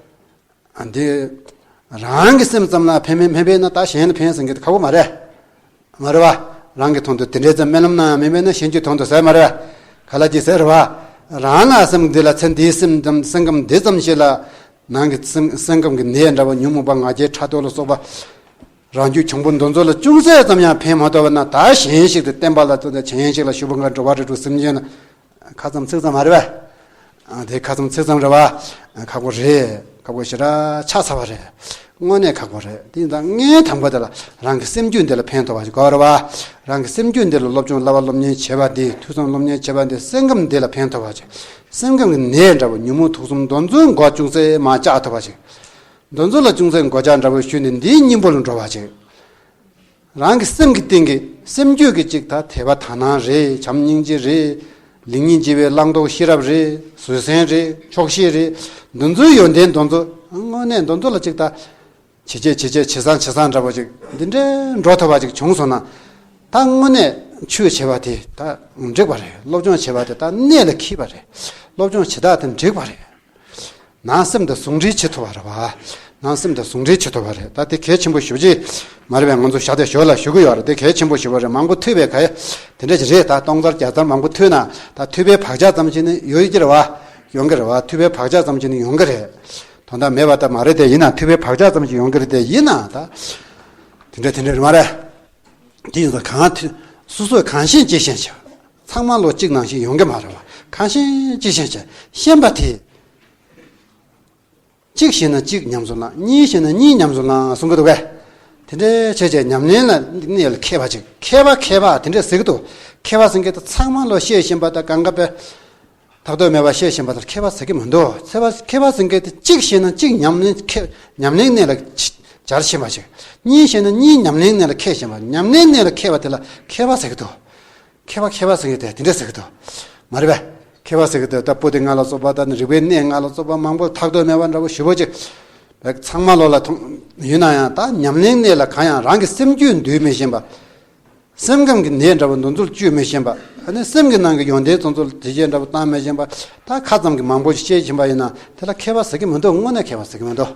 ཨ། འདི་རང་གི་སེམས་ཙམ་ལ་ཕན་མིན་ཕན་པས་ན་ད་གཞན་ལ་ཕན་ཟེར་མཁན་དེ་ཁག་པོ་མ་རེད། མ་རེད་པ། རང་གི་དོན་དུ་དེ་འདྲའི་ཙམ་སྨོན་ལམ་གནང་ཡང་མིན་པས་ན་གཞན་གྱི་དོན་དུ་ཟེར་མ་རེད་པ། ག་ལ་ཅི་ཟེར་རེད་པ། རང་ལ་སེམས་འདི་ལ་ཚེ་འདིའི་སེམས་ཙམ་སེམས་ཁམས་འདི་ཙམ་ཞིག་ལ། ནང་གི་སེམས་སེམས་ཁམས་ཀྱི་ནད་འདྲ་པོ་ཉོན་མོངས་པ་ང་རྒྱལ་ཕྲག་དོག་ལ་སོགས་པ། རང་རྒྱུད་གྱོང་པོ་འདི་ཚོ་ལ་ཅུང་ཟད་ཙམ་ཡང་ཕན་མ་ཐོགས་པ་ན། ད་གཞན་ཞིག་ཏུ་བསྟན་པ་ལ་ལྟོས་ཏེ་གཞན་ཞིག་ལ་ཞུ་བ་འགའ་འགྲོ་བ་རིགས་དྲུག་སེམས་ཅན་ལ། ཁ་ཙམ་ཚིག་ཙམ་མ་རེད་པས། ཨ། དེ་ཁ་ཙམ་ཚིག་ཙམ་རེད་པ། ཁག་པོ་རེད། ཁག་པོ་ཞེ་དྲག་ཆགས་ཚར་བ་རེད། དངོས་གནས་ཁག་པོ་རེད། དེ་ཡིན་ཙང་ངས་དང་པོ་དེ་ལ་རང་གི་སེམས་རྒྱུད་འདི་ལ་ཕན་ཐོགས་པ་ཞིག་དགོས་རེད་པ། རང་གི་སེམས་རྒྱུད་འདི་ལ་སློབ་སྦྱོང་བསླབ་པ་སློབ་གཉེར་བྱེད་པ་འདི། ཐོས་བསམ་སློབ་གཉེར་བྱེད་པ་འདི་སེམས་ཁམས་འདི་ལ་ཕན་ཐོགས་པ་ཞིག་སེམས་ཁམས་ཀྱི་ནད་འདྲ་པོ་ཉོན་མོངས་དུག་གསུམ་འདི་ཚོའི་མགོ་ཅུང་ཟད་མར་བཅག་ཐུབ་པ་ཞིག་འདི་ཚོ་ལ་ཅུང་ཟད་མགོ་བཅག་འདྲ་པོ་ཞུས་ནས་འདིའི་གཉེན་པོ་ལ་འགྲོ་བ་ཞིག་རང་གི་སེམས་ཀྱི་སྟེང་གི་སེམས་རྒྱུད་ཀྱི་ཅིག་ད་དད་པ་དག་སྣང་རེད། བྱམས་སྙིང་རྗེ་རེད། ལེགས་ཉེས་འབྱེད་པའི་བླང་དོར་ཤེས་རབ་རེད། བཟོད་བསྲན་རེད། ཆོག་ཤེས་རེད། འདི་ཚོའི་ཡོན་ཏན་འདི་ཚོ་དངོས་གནས་འདི་ཚོ་ལ་ཅིག་ད་ཇེ་ཆེ་ཇེ་ཆེ་ཇེ་བཟང་ཇེ་བཟང་འདྲ་པོ་ཅིག་འདི་འདྲའི་འགྲོ་ཐུབ་པ་ཅིག་བྱུང་སོང་ན། ད་དངོས་གནས་ཆོས་བྱེད་པ་དེ་ད་འགྲིག་པ་རེད། སློབ་སྦྱོང་བྱེད་པ་དེ་ད་གནད་ལ་འཁེལ་བ་རེད། སློབ་སྦྱོང་བྱེད་སྟངས་དེ་འགྲིག་པ་རེད། ནང་སེམས་དང་ཟུང་འབྲེལ་བྱེད་ཐུབ་པ་རེད་པ། ནང་སེམས་དང་ཟུང་འབྲེལ་བྱེད་ཐུབ་པ་རེད། ད་དེ་གལ་ཆེན་པོ་ཞེ་པོ་ཅིག་མ་རེད་པས། ང་ཚོ་ཞག་དང་ཞོགས་ལ་ཞུ་གི་ཡོད་རེད། དེ་གལ་ཆེན་པོ་ཞེ་པོ་རེད། མང་པོ་ཐོས་པའི་ག་ཡ་དེ་འདྲ་ཅིག་རེད། ད་སྟོང་ཚར་བརྒྱ་ཚར་མང་པོ་ཐོས་ན་ད་ཐོས་པའི་བག་ཆགས་ཙམ་ཞིག་ནི་ཡོད་ཀྱི་རེད་པ། ཡོང་གི་རེད་པ། ཐོས་པའི་བག་ཆགས་ཙམ་ཞིག་ནི་ཡོང་གི་རེད། དོན་དག་མེད་པ་ད་མ་རེད་དེ། ཡིན་ན་ཐོས་པའི་བག་ཆགས་ཙམ་ཞིག་ཡོང་གི་རེད་དེ། ཡིན་ན་ད་དེ་འདྲ་དེ་འདྲ་རེད་མ་རེད། དེ་ཡིན་ཙང་གང་ཐོས། སོ་སོས་གང་ཤེས་ཅི་ཤེས་བྱ། ཚང་མ་ལོ་གཅིག་ནང་བཞིན་ཡོང་གི་མ་རེད་པ། གང་ཤེས་ཅི་ཤེས་བྱས་ཤེས་པ་དེ། གཅིག་ཤེས་ན་གཅིག་ཉམས་སུ་བླང་། གཉིས་ཤེས་ན་གཉིས་ཉམས་སུ་བླང་གསུང་གི་འདུག་གས། དེ་འདྲའི་བྱས་བྱས་ཉམས་ལེན་ལ་གནས་ལ་མཁས་པ་ཅིག་མཁས་པ་མཁས་པ་དེ་འདྲས་ཟེར་གི་འདུག་མཁས་པ་ཟེར་མཁན་དེ་ཚང་མ་ལོ་ཤེས་བཞིན་པ་དང་གང་ག་པའི་ཐག་གཏོད་མེད་པ་ཤེས་བཞིན་པ་དང་མཁས་པ་ཟེར་གི་མི་འདུག་མཁས་པ་མཁས་པ་ཟེར་མཁན་དེ་གཅིག་ཤེས་ན་གཅིག་ཉམས་ལེན་མཁས་ཉམས་ལེན་གནས་ལ་སྦྱར་བཞིན་པ་ཅིག་གཉིས་ཤེས་ན་གཉིས་ཉམས་ལེན་གནས་ལ་མཁས་བཞིན་པ། ཉམས་ལེན་གནས་ལ་མཁས་པ་དེ་ལ་མཁས་པ་ཟེར་གི་འདུག་མཁས་པ་མཁས་པ་ཟེར་མཁན་དེ་དེ་འདྲས་ཟེར་གི་འདུག་མ་རེད་པས། མཁས་པ་ཟེར་གི་འདུག་ད་པོ་ཏི་ལྔ་ལ་སོགས་པ་ད་ནི་རིག་པའི་གནས་ལྔ་ལ་སོགས་པ་མང་པོ་ཐག་གཏོད་མེད་པ་འདྲ་པོ་ཞེ་པོ་ཅིག་ཚང་མ་ལོ་ལ་མཐོང་ཡོད་ན་ཡང་ད་ཉམས་ལེན་གནས་ལ་གང་ཡང་རང་གི་སེམས་རྒྱུད་འདུལ་མི་ཤེས་པ། སེམས་ཁམས་ཀྱི་ནད་འདྲ་པོ་འདུ་འཛོལ་བཅོས་མི་ཤེས་པ། ཨ་ནི་སེམས་ཀྱི་ནང་གི་ཡོན་ཏན་ཚོ་ཚོ་དེ་བྱས་འདྲ་པོ་བཏང་མི་ཤེས་པ། ད་ཁ་ཙམ་གྱི་མང་པོ་ཞིག་བཤད་བཞིན་པ་ཡིན་ན་དེ་ལ་མཁས་པ་ཟེར་གི་མི་འདུག་དངོས་གནས་མཁས་པ་ཟེར་གི་མི་འདུག་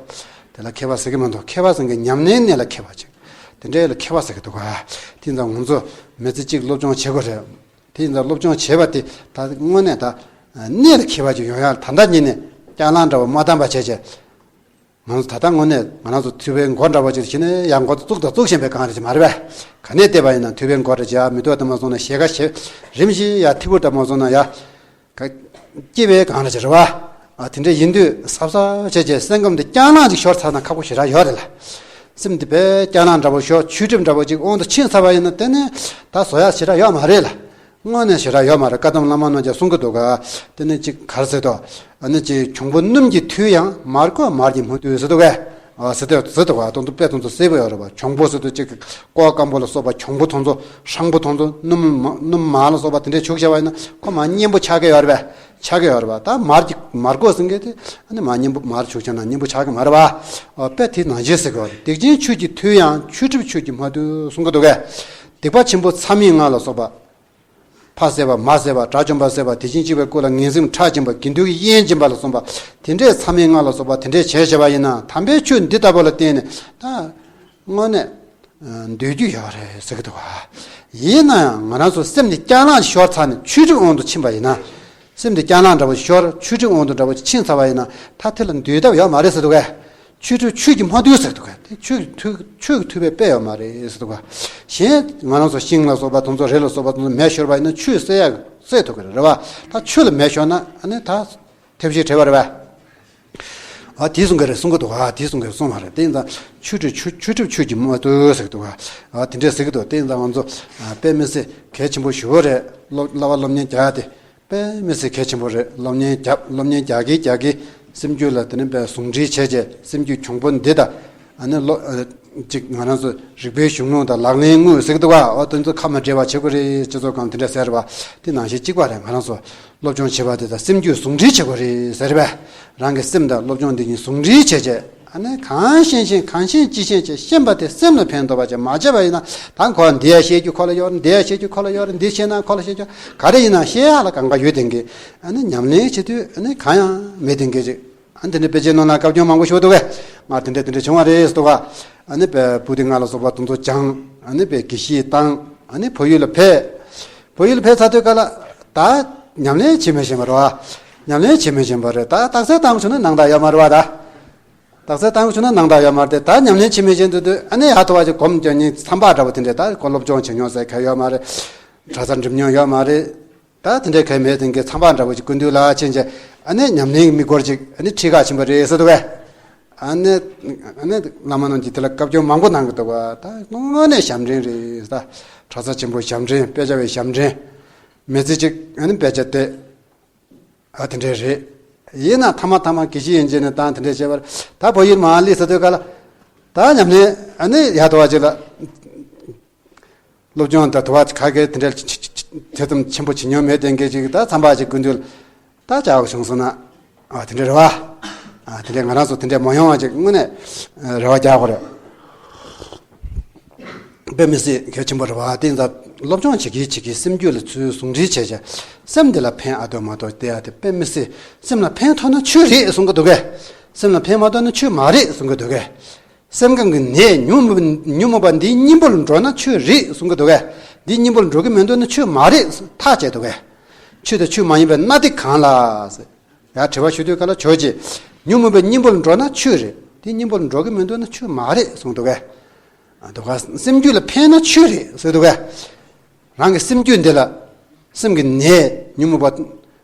དེ་ལ་མཁས་པ་ཟེར་གི་མི་འདུག་མཁས་པ་ཟེར་མཁན་ཉམས་ལེན་གནས་ལ་མཁས་པ་ཅིག་དེ་འདྲའི་ལ་མཁས་པ་ཟེར་གི་འདུག་ག་དེ་ཙང་ང་ཚོ་མི་ཚེ་གཅིག་སློབ་སྦྱོང་བྱེད་དགོས་རེད། དེ་ཡིན་ཙང་སློབ་སྦྱོང་བྱས་པ་དེ་ད་དངོས་གནས་ད་གནས་ལ་མཁས་པ་ཅིག་ཡོང་ཡག་ད་ལྟ་ཉིད་ནས་སྐྱག་ལང་འདྲ་པོ་མ་བཏང་པ་བྱས་བྱས། ང་ཚོ་ད་ལྟ་དངོས་གནས་ང་རང་ཚོ་ཐུབ་པའི་མགོ་འདྲ་པོ་ཅིག་བྱས་ནས་ཡང་མགོ་བཙུགས་དང་བཙུགས་བཞིན་པའི་སྒང་རེད་ཅིག་མ་རེད་པས། ག་ནས་བལྟས་པ་ཡིན་ན་ཐུབ་པའི་མགོ་རེད་ཅིག་ཡ་མི་ཐུབ་དང་མ་སོང་ན་ཞེ་ག་ཞེ་རིམ་བཞིན་ཡ་ཐིག་པོ་དང་མ་སོང་ན་ཡ། ག་སྐྱེ་བའི་སྒང་རེད་ཅིག་རེད་པ། ཨ་དེ་འདྲ་ཡིན་དུས་གཟབ་གཟབ་བྱས་བྱས་སེམས་ཁམས་འདི་སྐྱག་ལང་ཅིག་ཤོར་ཚར་ན་ཁག་པོ་ཞེ་དྲག་ཡོད་རེད་ལ། སེམས་འདི་དཔེ་སྐྱག་ལང་འདྲ་པོ་ཤོར་ཆུ་གྲིབ་འདྲ་པོ་ཅིག་དབང་དུ་ཕྱིན་ཚར་བ་ཡིན་ན་དེ་ནས་ད་བཟོ་ཡག་ཞེ་དྲག་ཡོད་མ་རེད་ལ། དངོས་གནས་ཞེ་དྲག་ཡོད་མ་རེད། བཀའ་གདམས་བླ་མ་རྣམས་ཀྱིས་གསུང་གི་འདུག་ག་དེ་ནི་ཅིག་ག་རེ་ཟེར་དོ། ཨ་ནི་ཅིག་གྱོང་པོ་སྣུམ་གྱིས་འཐུལ་ཡང་མར་བསྐོལ་མར་གྱིས་མི་འཐུལ་ཟེར་འདུག་གས། ཨ་ཟེར་དོ་ཟེར་འདུག་ག་དོན་དུ་དཔེ་དོན་དུ་གསལ་པོ་ཡོད་རེད་པ། གྱོང་པོ་ཟེར་དུས་ཅིག་ཀོ་སྐམ་པོ་ལ་སོགས་པ་གྱོང་པོ་དོན་དུ་ཧྲང་པོ་དོན་དུ་སྣུམ་མ་སྣུམ་མར་ལ་སོགས་པ་དེ་འདྲས་བྱུགས་བྱས་པ་ཡིན་ན་ཁོ་མར་མཉེན་པོ་ཆགས་ཀྱི་ཡོད་རེད་པས། ཆགས་ཀྱི་ཡོད་རེད་པ། ད་མར་གྱི་མར་བསྐོལ་ཟེར་མཁན་དེ་ཨ་ནི་མར་མཉེན་པོ་མར་བྱུགས་བྱས་ན་མཉེན་པོ་ཆགས་ཀྱི་མ་རེད་པ། ཨ་དཔེ་དེ་ནང་བཞིན་ཟེར་གི་ཡོད་རེད། སྡིག་ཅན་ཆུ་གིས་འཐུལ་ཡང་ཆུ་གྲིབ་ཆུ་གིས་མ་འཐུལ་གསུང་གི་འདུག་གས། སྡིག་པ་ཆེན་པོ་མཚམས་མེད་ལྔ་ལ་སོགས་པ། ཕ་བསད་པ་མ་བསད་པ་དགྲ་བཅོམ་པ་བསད་པ་དེ་བཞིན་གཅིག་པའི་སྐུ་ལ་ངན་སེམས་ཁྲག་སྦྱིན་པ་དགེ་འདུན་གྱི་དབྱེན་སྦྱིན་པ་ལ་སོགས་པ་དེ་འདྲའི་མཚམས་མེད་ལྔ་ལ་སོགས་པ་དེ་འདྲའི་བྱས་བྱས་པ་ཡིན་ན་དམ་པའི་ཆོས་འདི་ལྟ་བུ་ལ་བརྟེན་ནས་ད་དངོས་གནས་འདོད་རྒྱུ་ཡོད་རེད་ཟེར་གི་འདུག་ག་ཡིན་ན་ཡང་ང་རང་ཚོ་སེམས་འདི་སྐྱག་ལང་ཤོར་ཚར་ནས་ཆུ་གྲིབ་དབང་དུ་ཕྱིན་པ་ཡིན་ན། སེམས་འདི་སྐྱག་ལང་འདྲ་པོ་ཤོར་ཆུ་གྲིབ་དབང་དུ་འདྲ་པོ་ཕྱིན་ཚར་བ་ཡིན་ན་ད་དེ་ལ་འདོད་ཐབས་ཡོད་མ་རེད་ཟེར་འདུག་གས། ཆུ་གྲིབ་ཆུ་གིས་མ་འཐུལ་ཟེར་འདུག་གས། དེ་ཆུ་གིས་འཐུལ་ཆུ་གིས་འཐུལ་བའི་དཔེ་ཡོད་མ་རེད་ཟེར་འདུག་གས། གཞན་ང་རང་ཚོ་ཤིང་ལ་སོགས་པ་དེ་ཚོ་རི་ལ་སོགས་པ་དེ་ཚོ་མེ་ཤོར་བ་ཡིན་ན་ཆུས་བསད་ཡག་བསད་ཐུབ་ཀྱི་རེད་པ། ད་ཆུ་ལ་མེ་ཤོར་ན་ཨ་ནི་ད་ཐེབས་ཤིག་བྲལ་བ་རེད་པ། ཨ་དེ་གསུང་གི་རེད་གསུང་གི་འདུག་ཨ་དེ་གསུང་གི་རེད་གསུང་མ་རེད། དེ་ཡིན་ཙང་ཆུ་གྲིབ་ཆུ་ཆུ་གྲིབ་ཆུ་གིས་མ་འཐུལ་ཟེར་གི་འདུག་ཨ་དེ་འདྲས་ཟེར་གི་འདུག་དེ་ཡིན་ཙང་ང་ཚོ་ཨ་དཔེ་མི་སྲིད་གལ་ཆེན་པོ་ཞེ་པོ་རེད། སློབ་བསླབ་པ་སློབ་གཉེར་རྒྱག་ཡ་དེ་དཔེ་མི་སྲིད་གལ་ཆེན་པོ་རེད། སློབ་གཉེར་རྒྱབ་སློབ་གཉེར་རྒྱག་གིན་རྒྱག་གིན་སེམས་རྒྱུད་ལ་དེ་ནས་དཔེ་ཟུང་འབྲེལ་བྱས་བྱས་སེམས་རྒྱུད་གྱོང་པོ་འདི་དང་ཨ་ནི་ལོ་ཨ་གཅིག་ང་རང་ཚོ་རིག་པའི་གཞུང་ལུགས་དང་ལག་ལེན་དངོས་ཟེར་གི་འདུག་ག་ཨོ་དེ་ཚོ་ཁ་མ་བྲལ་བ་བྱེད་དགོས་རེད། སྤྱི་ཚོགས་སྒང་དེ་འདྲ་ཟེར་བ་དེ་ནང་བཞིན་གཅིག་པ་རེད། ང་རང་ཚོ་སློབ་སྦྱོང་བྱེད་པ་དེ་དང་སེམས་རྒྱུད་ཟུང་འབྲེལ་བྱེད་དགོས་རེད་ཟེར་བས། རང་གི་སེམས་དང་སློབ་སྦྱོང་འདི་གཉིས་ཟུང་འབྲེལ་བྱས་བྱས་ཨ་ནི་གང་ཤེས་ཤེས་གང་ཤེས་ཅི་ཤེས་ཅི་ཤེས་པ་དེ་སེམས་ལ་ཕན་ཐོགས་པ་ཅིག་མ་བྱས་པ་ཡིན་ན་ད་ཁོ་འདི་ཡ་ཤེས་རྒྱུ་ཁོ་ལ་ཡོད་རེད། འདི་ཡ་ཤེས་རྒྱུ་ཁོ་ལ་ཡོད་རེད། འདི་ཤེས་ན་ཁོ་ལ་ཤེས་རྒྱུ་ག་རེ་ཡིན་ན་ཤེས་ཡག་ལ་གང་ག་ཡོད་དེ་གི་ཨ་ནི་ཉམས་ལེན་བྱེད་དུས་ཨ་ནི་གང་ཡང་མེད་དེ་གི་ཅིག་ཨ་ནི་དེ་འདྲ་དཔེ་ཆའི་ནང་ལ་བཀའ་བཀྱོན་མང་པོ་ཞུ་འདུག་གས། ང་དེ་འདྲ་དེ་འདྲ་བྱུང་བ་རེད་ཟེར་འདུག་ག་ཨ་ནི་པུ་ཏི་ལྔ་ལ་སོགས་པ་དེ་ཚོ་སྦྱངས། ཨ་ནི་པའི་དགེ་བཤེས་བཏང་། ཨ་ནི་བལ་ཡུལ་ལ་ཕེབས། བལ་ཡུལ་ལ་ཕེབས་ཚར་དུས་ག་ལ་ད་ཉམས་ལེན་བྱེད་མི་ཤེས་པ་རེད་པ། ཉམས་ལེན་བྱེད་མི་ཤེས་པ་རེད། ད་རྟགས་གསལ་བཏང་བྱུང་ན་ནང་ད་ཡོད་མ་རེད་པ། ད་རྟགས་གསལ་བཏང་བྱུང་ན་ནང་ད་ཡོད་མ་རེད་དེ། ད་ཉམས་ལེན་བྱེད་མི་ཤེས་འདུག་དུས་ཨ་ནི་ཡ་ཐོ་བ་ཅིག་སྒོམ་རྒྱག་མཁན་མཚམས་པ་འདྲ་པོ་དེ་འདྲས་ད་ཁོ་སློབ་སྦྱོང་བྱེད་མྱོང་ཟེར་མཁན་ཡོད་མ་རེད། གྲྭ་ས་འགྲིམ་མྱོང་ཡོད་མ་རེད། ད་དེ་འདྲའི་གལ་མེད་དེང་གི་མཚམས་པ་འདྲ་པོ་ཅིག་སྐུ་མདུན་ལ་ཕྱིན་བྱས་ཨ་ནི་ཉམས་ལེན་གྱི་དམིགས་སྐོར་ཅིག་ཨ་ནི་ཁྲིད་ག་ཕྱིན་པ་རེད་ཟེར་འདུག་གས། ཨ་ནི་ཨ་ནི་བླ་མ་རྣམས་ཀྱིས་དེ་ལ་བཀའ་བཀྱོན་མང་པོ་གནང་གི་འདུག་ག་ད་དངོས་གནས་ཞབས་འདྲེན་རེད། ད་གྲྭ་ས་ཆེན་པོའི་ཞབས་འདྲེན་དཔེ་ཆ་བའི་ཞབས་འདྲེན་མི་ཚེ་གཅིག་ཨ་ནི་དཔེ་ཆ་བལྟས་ཨ་དེ་འདྲས་རེད། ཡིན་ན་ཐ་མ་ཐ་མ་དགེ་བཤེས་ཡན་ཆད་ནས་བཏང་དེ་འདྲས་བྱས་པར་ད་བལ་ཡུལ་མར་སླེབས་ཚར་དུས་ག་ལ་ད་ཉམས་ལེན་ཨ་ནི་ཡ་ཐོ་བ་ཅིག་ལ། སློབ་སྦྱོང་དང་དུ་བ་ག་གེ་དེ་འདྲ་དེ་ཙམ་ཆེན་པོ་བྱེད་མྱོང་མེད་དེང་གི་ཅིག་ད་མཚམས་པ་ཅིག་སྐུ་མདུན་ད་བཅར་བ་བྱུང་སོང་ན་ཨ་དེ་འདྲ་རེད་པ། ཨ་དེ་འདྲ་ང་རང་ཚོ་དེ་འདྲ་མ་ཡོང་བ་ཅིག་དངོས་གནས་རེ་བ་རྒྱག་དགོས་རེད། དཔེ་མི་སྲིད་གལ་ཆེན་པོ་རེད་པ། དེ་ཡིན་ཙང་སློབ་སྦྱོང་བྱེད་ཀྱི་བྱེད་ཀྱི་སེམས་རྒྱུད་ལ་ཚུར་ཟུང་འབྲེལ་བྱས་བྱས་སེམས་འདི་ལ་ཕན་ཨ་ཐོག་མ་ཐོག་བལྟས་ཡ་དེ་དཔེ་མི་སྲིད། སེམས་ལ་ཕན་ཐོགས་ན་ཆོས་རེད་གསུང་གི་འདུག་གས། སེམས་ལ་ཕན་མ་ཐོགས་ན་ཆོས་མ་རེད་གསུང་གི་འདུག་གས། སེམས་ཁམས་ཀྱི་ནད་ཉོན་མོངས་ཉོན་མོངས་པ་འདིའི་སྙིང་པོ་ལ་འགྲོ་ན་ཆོས་རེད་གསུང་གི་འདུག་གས། འདིའི་སྙིང་པོ་ལ་འགྲོ་གི་མི་འདུག་ན་ཆོས་མ་རེད་ཐག་བཅད་འདུག་གས། ཆོས་དང་ཆོས་མ་ཡིན་པའི་སྣ་སྡེ་གང་ལགས། ཡང་དྲི་བ་ཞུ་དུས་ག་ལ་ཆོས་ཀྱི་ཉོན་མོངས་པའི་སྙིང་པོ་ལ་འགྲོ་ན་ཆོས་རེད། འདིའི་སྙིང་པོ་ལ་འགྲོ་གི་མི་འདུག་ན་ཆོས་མ་རེད་གསུངས་འདུག་གས། འདུག་ག་སེམས་རྒྱུད་ལ་ཕན་ན་ཆོས་རེད་ཟེར་འདུག་གས། རང་གི་སེམས་རྒྱུད་འདི་ལ་སེམས་ཀྱི་ནད་ཉོན་མོངས་པ།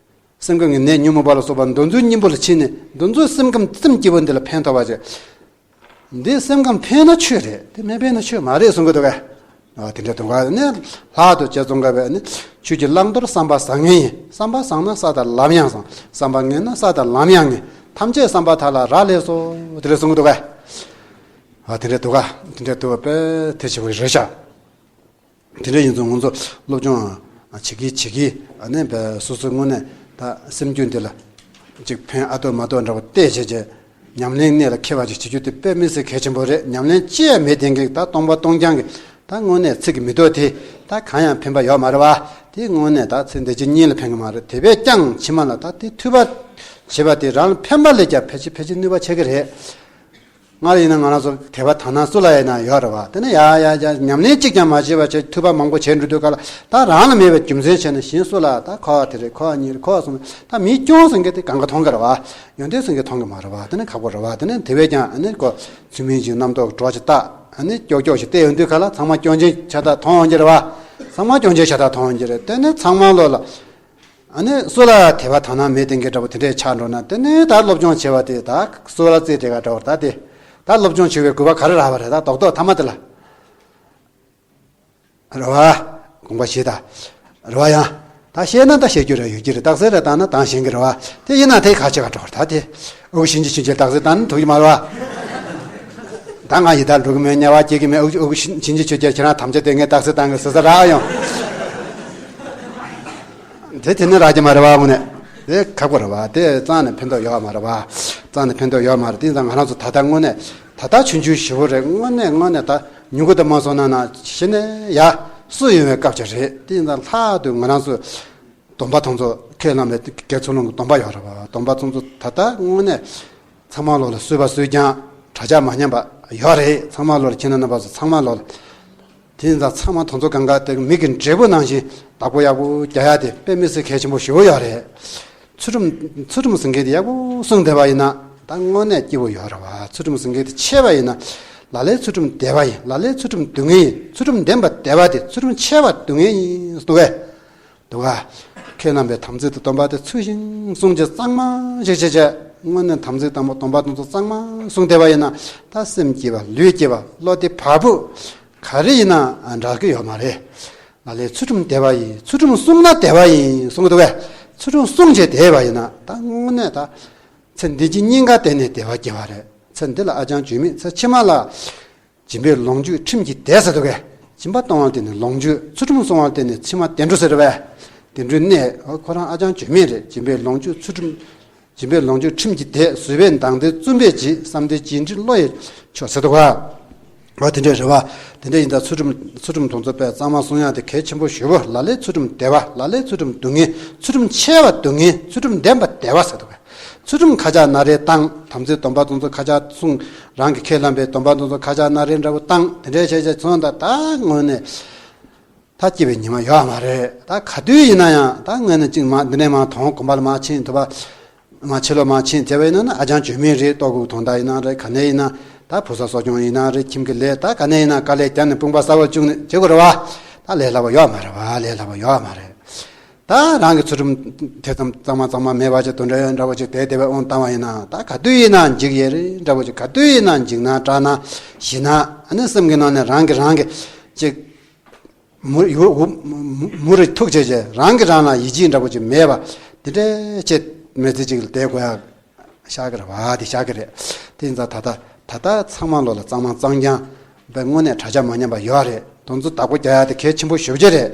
སེམས་ཁམས་ཀྱི་ནད་ཉོན་མོངས་པ་ལ་སོགས་པ་འདུ་འཛི་གཉེན་པོ་ལ་ཕྱིན་ནས་འདུ་འཛི་སེམས་ཁམས་སེམས་སྐྱིད་པོ་འདི་ལ་ཕན་ཐོགས་པ་ཅིག་འདི་སེམས་ཁམས་ཕན་ན་ཆོས་རེད། དེ་མི་ཕན་ན་ཆོས་མ་རེད་གསུང་གི་འདུག་གས། ཨ་དེ་འདྲ་འདུག་ག་ནི་ལྷག་ཏུ་རྗེ་ཙོང་ཁ་པས་ནི་ཆོས་ཀྱི་བླང་དོར་བསམ་པ་བཟང་ངན་ཡིན། བསམ་པ་བཟང་ན་ས་དང་ལམ་ཡང་བཟང་། བསམ་པ་ངན་ན་ས་དང་ལམ་ཡང་ངན། ཐམས་ཅད་བསམ་པ་དག་ལ་རག་ལས་སོ། དེ་འདྲ་གསུང་གི་འདུག་ག་ཨ་དེ་འདྲ་འདུག་ག་དེ་འདྲ་འདུག་པས་དེ་ཆེ་བོ་རེད་ཤག་དེ་འདྲ་ཡིན་ཙང་ང་ཚོ་སློབ་སྦྱོང་བྱེད་ཀྱི་བྱེད་ཀྱི་ཨ་ནི་བས་སོ་སོའི་ངོས་ནས་ད་སེམས་རྒྱུད་འདི་ལ་ཅིག་ཕན་ཨ་ཏོ་མ་ཏོ་འདྲ་བོ་བལྟས་བྱས་བྱས་ཉམས་ལེན་གནད་ལ་འཁེལ་བ་ཅིག་བྱེད་རྒྱུ་དེ་དཔེ་མི་སྲིད་གལ་ཆེན་པོ་རེད། ཉམས་ལེན་ཅི་ཡང་མེད་དེང་གི་ད་སྟོང་པ་སྟོང་རྐྱང་གི་ད་དངོས་གནས་ཚིག་གི་མི་ཏོ་དེ་ད་གང་ཡང་ཕན་པ་ཡོད་མ་རེད་བ། དེ་དངོས་གནས་ད་ཚེ་འདི་ཕྱི་གཉིས་ལ་ཕན་གི་མ་རེད། དེ་བས་ཀྱང་ཕྱི་མ་ལ་ད་དེ་ཐུབ་པ་བྱེད་པ་དེ་རང་ལ་ཕན་པ་ལས་ཀྱང་ཕལ་ཆེར་ཕལ་ཆེར་ནུས་པ་ཆེ་གི་རེད། སྔར་ཡིན་ན་ང་རང་ཚོ་དད་པ་དག་སྣང་སུ་ལ་ཡིན་ན་ཡོད་རེད་བ། དེ་ནས་ཡ་ཡ་ཡ་ཉམས་ལེན་གཅིག་ཀྱང་མ་བྱས་པ་བྱས་ཐུབ་པ་མང་པོ་བྱས་འགྲོ་དུས་ག་ལ་ད་རང་ལ་མེད་པའི་རྒྱུ་མཚན་བྱས་ནས་གཞན་སུ་ལ་ད་ཁོ་བ་དེ་རེད། ཁོ་བ་གཉིས་རེད། ཁོ་བ་གསུམ་རེད། ད་མི་སྐྱོན་ཟེར་མཁན་དེ་གང་ག་མཐོང་གི་རེད་བ། ཡོན་ཏན་ཟེར་མཁན་མཐོང་གི་མ་རེད་བ། དེ་ནས་ཁག་པོ་རེད་བ། དེ་ནས་དེ་བས་ཀྱང་ཨ་ནི་ཁོ་ཚུལ་མིན་གྱི་རྣམ་རྟོག་གྲོགས་ཀྱི་རྟགས་ཨ་ནི་ཀྱོག་ཀྱོག་ཞིག་བལྟས་ཡོང་དུས་ག་ལ་ཚང་མ་སྐྱོན་ཅན་ཆ་ད་མཐོང་ཡོང་གི་རེད་བ། ཚང་མ་སྐྱོན་ཅན་ཆ་ད་མཐོང་ཡོང་གི་རེད། དེ་ནས་ཚང་མ་བློ་ལ། ཨ་ནི་སུ་ལ་དད་པ་དག་སྣང་མེད་དེང་གི་འདྲ་བོ་དེ་འདྲས་ཆགས་འགྲོ་ན་དེ་ནི་ད་སློབ་སྦྱོང་བྱེད་པ་དེ་ད་སུ་ལ་རྩེ་དེ་ག་འདྲ་བོ་ད་དེ་ད་སློབ་སྦྱོང་བྱེད་པའི་དགོས་པ་ག་རེ་རག་པ་རེད། ད་རྡོག་རྡོག་ཐ་མ་དེ་ལ་རེད་བ། དགོངས་པ་བཞེས་ད་རེད་བ། ཡང་ད་བཤད་ན་ད་བཤད་རྒྱུ་རེ་ཡོད་ཀྱི་རེད། རྟགས་གསལ་རེ་བཏང་ན་བཏང་ཤེས་ཀྱི་རེད་བ། དེ་ཡིན་ན་དེ་ག་བྱེད་ག་འགྲོ་ད་དེ་ཨུ་གུ་ཤིན་ཅི་ཆོས་རྒྱལ་རྟགས་གསལ་བཏང་ན་ཐུབ་ཀྱི་མ་རེད་བ། ད་ང་ཡི་དྭགས་འགྲོ་གི་མེད། དམྱལ་བ་སྐྱེ་གི་མེད། ཨུ་གུ་ཤིན་ཅི་ཆོས་རྒྱལ་ཁྱེད་རང་ཐམས་ཅད་དེ་ངས་རྟགས་གསལ་བཏང་གི་ཟེར་ས་རག་ཡོང་། དེ་དེ་ནི་རག་གི་མ་རེད་བ། དངོས་གནས་དེ་ཁག་པོ་རེད་བ། དེ་རྩ་ནས་ཕན་ཐོགས་ཡོད་མ་རེད་བ། རྩ་ནས་ཕན་ཐོགས་ཡོད་མ་རེད། དེ་ཡིན་ཙང་ང་རང་ཚོ་ད་ལྟ་དངོས་གནས་ད་ལྟ་ཆུང་ཆུང་ཞེ་པོ་རེད། དངོས་གནས་དངོས་གནས་ད་ཉུང་གུ་དུ་མ་སོང་ན་ན་གཞི་ནས་ཡ་སུ་ཡོང་བའི་སྐབས་ཅིག་རེད། དེ་ཡིན་ཙང་ལྷག་ཏུ་ང་རང་ཚོ་སྡོམ་པ་དང་ཚོ་ཁས་བླངས་པའི་དགེ་ཚུལ་སློང་གི་སྡོམ་པ་ཡོད་རེད་བ། སྡོམ་པ་དང་ཚོ་ད་ལྟ་དངོས་གནས་ཚང་མ་ལོ་ལ་གསོལ་བ་གསོལ་ཀྱང་གྲྭ་ཆ་མ་ཉམས་པ་ཡོད་རེད། ཚང་མ་ལོ་ལ་ཁྱེད་རྣམ་པ་ཚོ་ཚང་མ་ལོ་ལ། དེ་ཡིན་ཙང་ཚང་མ་དེ་ཚོ་གང་ག་དེ་མིག་གི་འབྲས་བུ་ནང་བཞིན་བདག་པོ་ཡག་པོ་རྒྱག་ཡ་དེ་དཔེ་མི་སྲིད་གལ་ཆེན་པོ་ཞེ་པོ་ཡོད་རེད། ཚུལ་ཁྲིམས་ཚུལ་ཁྲིམས་ཟེར་མཁན་དེ་ཡག་པོ་སྲུང་བསྡད་པ་ཡིན་ན་ད་དངོས་གནས་སྐྱིད་པོ་ཡོད་རེད་བ། ཚུལ་ཁྲིམས་ཟེར་མཁན་དེ་ཆད་པ་ཡིན་ན་ལ་ལས་ཚུལ་ཁྲིམས་བདེ་བ་ཡིན། ལ་ལས་ཚུལ་ཁྲིམས་སྡུག་བསྔལ་ཡིན། ཚུལ་ཁྲིམས་ལྡན་པ་བདེ་བ་དེ་ཚུལ་ཁྲིམས་ཆད་པ་སྡུག་བསྔལ་ཡིན་འདུག་གས། འདུག་ག་ཁས་བླངས་པའི་དམ་ཚིག་དང་སྡོམ་པ་དེ་ཚུལ་བཞིན་བསྲུང་བྱས་གཙང་མ་ཞིག་བྱས་བྱས་དངོས་གནས་དམ་ཚིག་དང་སྡོམ་པ་དེ་ཚོ་གཙང་མ་བསྲུང་བསྡད་པ་ཡིན་ན་ད་སེམས་སྐྱིད་པ་ལུས་སྐྱིད་པ་བློ་བདེ་བ་སྤུ་ག་རེ་ཡིན་ན་འདྲ་གི་ཡོད་མ་རེད། ལ་ལས་ཚུལ་ཁྲིམས་བདེ་བ་ཡིན། ཚུལ་ཁྲིམས་བསྲུངས་ན་བདེ་བ་ཡིན་གསུང་གི་འདུག་གས། ཚུལ་ཁྲིམས་བསྲུངས་བྱས་བདེ་བ་ཡིན་ན་ད་དངོས་གནས་ད་ཚེ་འདི་ཕྱི་གཉིས་ཀ་དེ་ནས་བདེ་བ་སྐྱེ་བ་རེད། ཚེ་འདི་ལ་ཨ་ཅང་བྱུས་མེད། ཚེ་ཕྱི་མ་ལ། སྦྱིན་པའི་ལོངས་སྤྱོད་ཁྲིམས་ཀྱིས་བདེ་ཟེར་འདུག་གས། སྦྱིན་པ་གཏོང་བ་དེ་ནི་ལོངས་སྤྱོད། ཚུལ་ཁྲིམས་བསྲུང་བ་དེ་ནི་ཕྱི་མ་བདེ་འགྲོ་ཟེར་བས། བདེ་འགྲོའི་གནས་ཁོ་རང་ཨ་ཅང་བྱུས་མེད་རེད། སྦྱིན་པའི་ལོངས་སྤྱོད་ཚུལ་ཁྲིམས། སྦྱིན་པའི་ལོངས་སྤྱོད་ཁྲིམས་ཀྱིས་བདེ། བཟོད་པས་མདངས་ལྡན་བཙུན་པས་བརྗིད། བསམ་གཏན་བརྗིད་འདྲིས་བློ་ཡི་མཆོག་ཟེར་འདུག་ག་འོ་དེ་འདྲ་རེད་བ། དེ་འདྲ་ཡིན་ད་ཚུལ་ཁྲིམས་ཚུལ་ཁྲིམས་དེ་ཚོ་དཔེ་གཙང་མ་བསྲུང་ཡག་དེ་གལ་ཆེན་པོ་ཞེ་པོ། ལ་ལས་ཚུལ་ཁྲིམས་བདེ་བ། ལ་ལས་ཚུལ་ཁྲིམས་སྡུག་བསྔལ། ཚུལ་ཁྲིམས་ཆད་པ་སྡུག་བསྔལ། ཚུལ་ཁྲིམས་ལྡན་པ་བདེ་བ་ཟེར་འདུག་ག་ཚུལ་ཁྲིམས་ཁ་ཆག་ན་རེ་བཏང་། དམ་ཚིག་སྡོམ་པ་དེ་ཚོ་ཁ་ཆག་བསྲུང་། རང་གི་ཁས་བླངས་པའི་སྡོམ་པ་དེ་ཚོ་ཁ་ཆག་ན་རེ་འདྲ་བོ་བཏང་། དེ་འདྲའི་བྱས་བྱས་སོང་ད་ད་དངོས་གནས་ད་སྐྱིད་པའི་ཉི་མ་ཡོད་མ་རེད། ད་ག་དུས་ཡིན་ན་ཡང་ད་དངོས་གནས་གཅིག་མ་འདི་ནས་མ་དོང་དགོན་པ་ལ་མ་ཕྱིན། དུ་བ་མ་ཕྱི་ལོགས་མ་ཕྱིན་བྱས་པ་ཡིན་ན་ན་ཨ་ཅང་བྱུས་མེད་རེད། ལྟོ་གོས་དོན་དག་ཡིན་ན་རེད། ག་ནས་ཡིན་ན་ད་བུ་གསོ་གསོ་སྐྱོང་ཡིན་ན་རེད། ཁྱིམ་གྱི་ལས་ད་ག་ནས་ཡིན་ན་དཀའ་ལས་བརྒྱབ་ནས་དཔུང་པ་གསར་པ་བཅུག་ནས་བྱེད་དགོས་རེད་བ། ད་ལས་སླ་པོ་ཡོད་མ་རེད་བ། ལས་སླ་པོ་ཡོད་མ་རེད། ད་རང་གི་ཚུལ་ཁྲིམས་དེ་ཙམ་གཙང་མ་གཙང་མ་མེད་པ་ཅིག་དོན་འདྲ་ཡོད་འདྲ་བོ་ཅིག་དེ་དེ་བས་དབང་བཏང་བ་ཡིན་ན་ད་ག་དུས་ཡིན་ན་འཇིགས་ཡས་རེད་འདྲ་བོ་ཅིག་ག་དུས་ཡིན་ན་འཇིགས་སྣང་སྐྲག་སྣང་ཞེད་སྣང་ཨ་ནི་སེམས་ཀྱི་ནང་ནས་རང་གིས་རང་གི་ཅིག་མུ་ཡུ་མུ་མུ་རེ་ཐུག་བྱས་བྱས་རང་གིས་རང་ལ་ཡིད་ཆེས་འདྲ་བོ་ཅིག་མེད་པ་དེ་འདྲའི་ཅིག་མི་ཚེ་ཅིག་ལ་བསྡད་དགོས་ཡག་ཤག་གི་རེད་བ། དེ་ཤག་གི་རེད། དེ་ཡིན་ཙང་ད་ལྟ་ད་ལྟ་ཚང་མ་ལོ་ལ་གཙང་མ་གཙང་རྐྱང་བས་དངོས་གནས་གྲྭ་ཆ་མ་ཉམས་པ་ཡོད་རེད། དོན་ཚོ་བདག་པོ་རྒྱག་ཡ་དེ་གལ་ཆེན་པོ་ཞེ་པོ་ཅིག་རེད།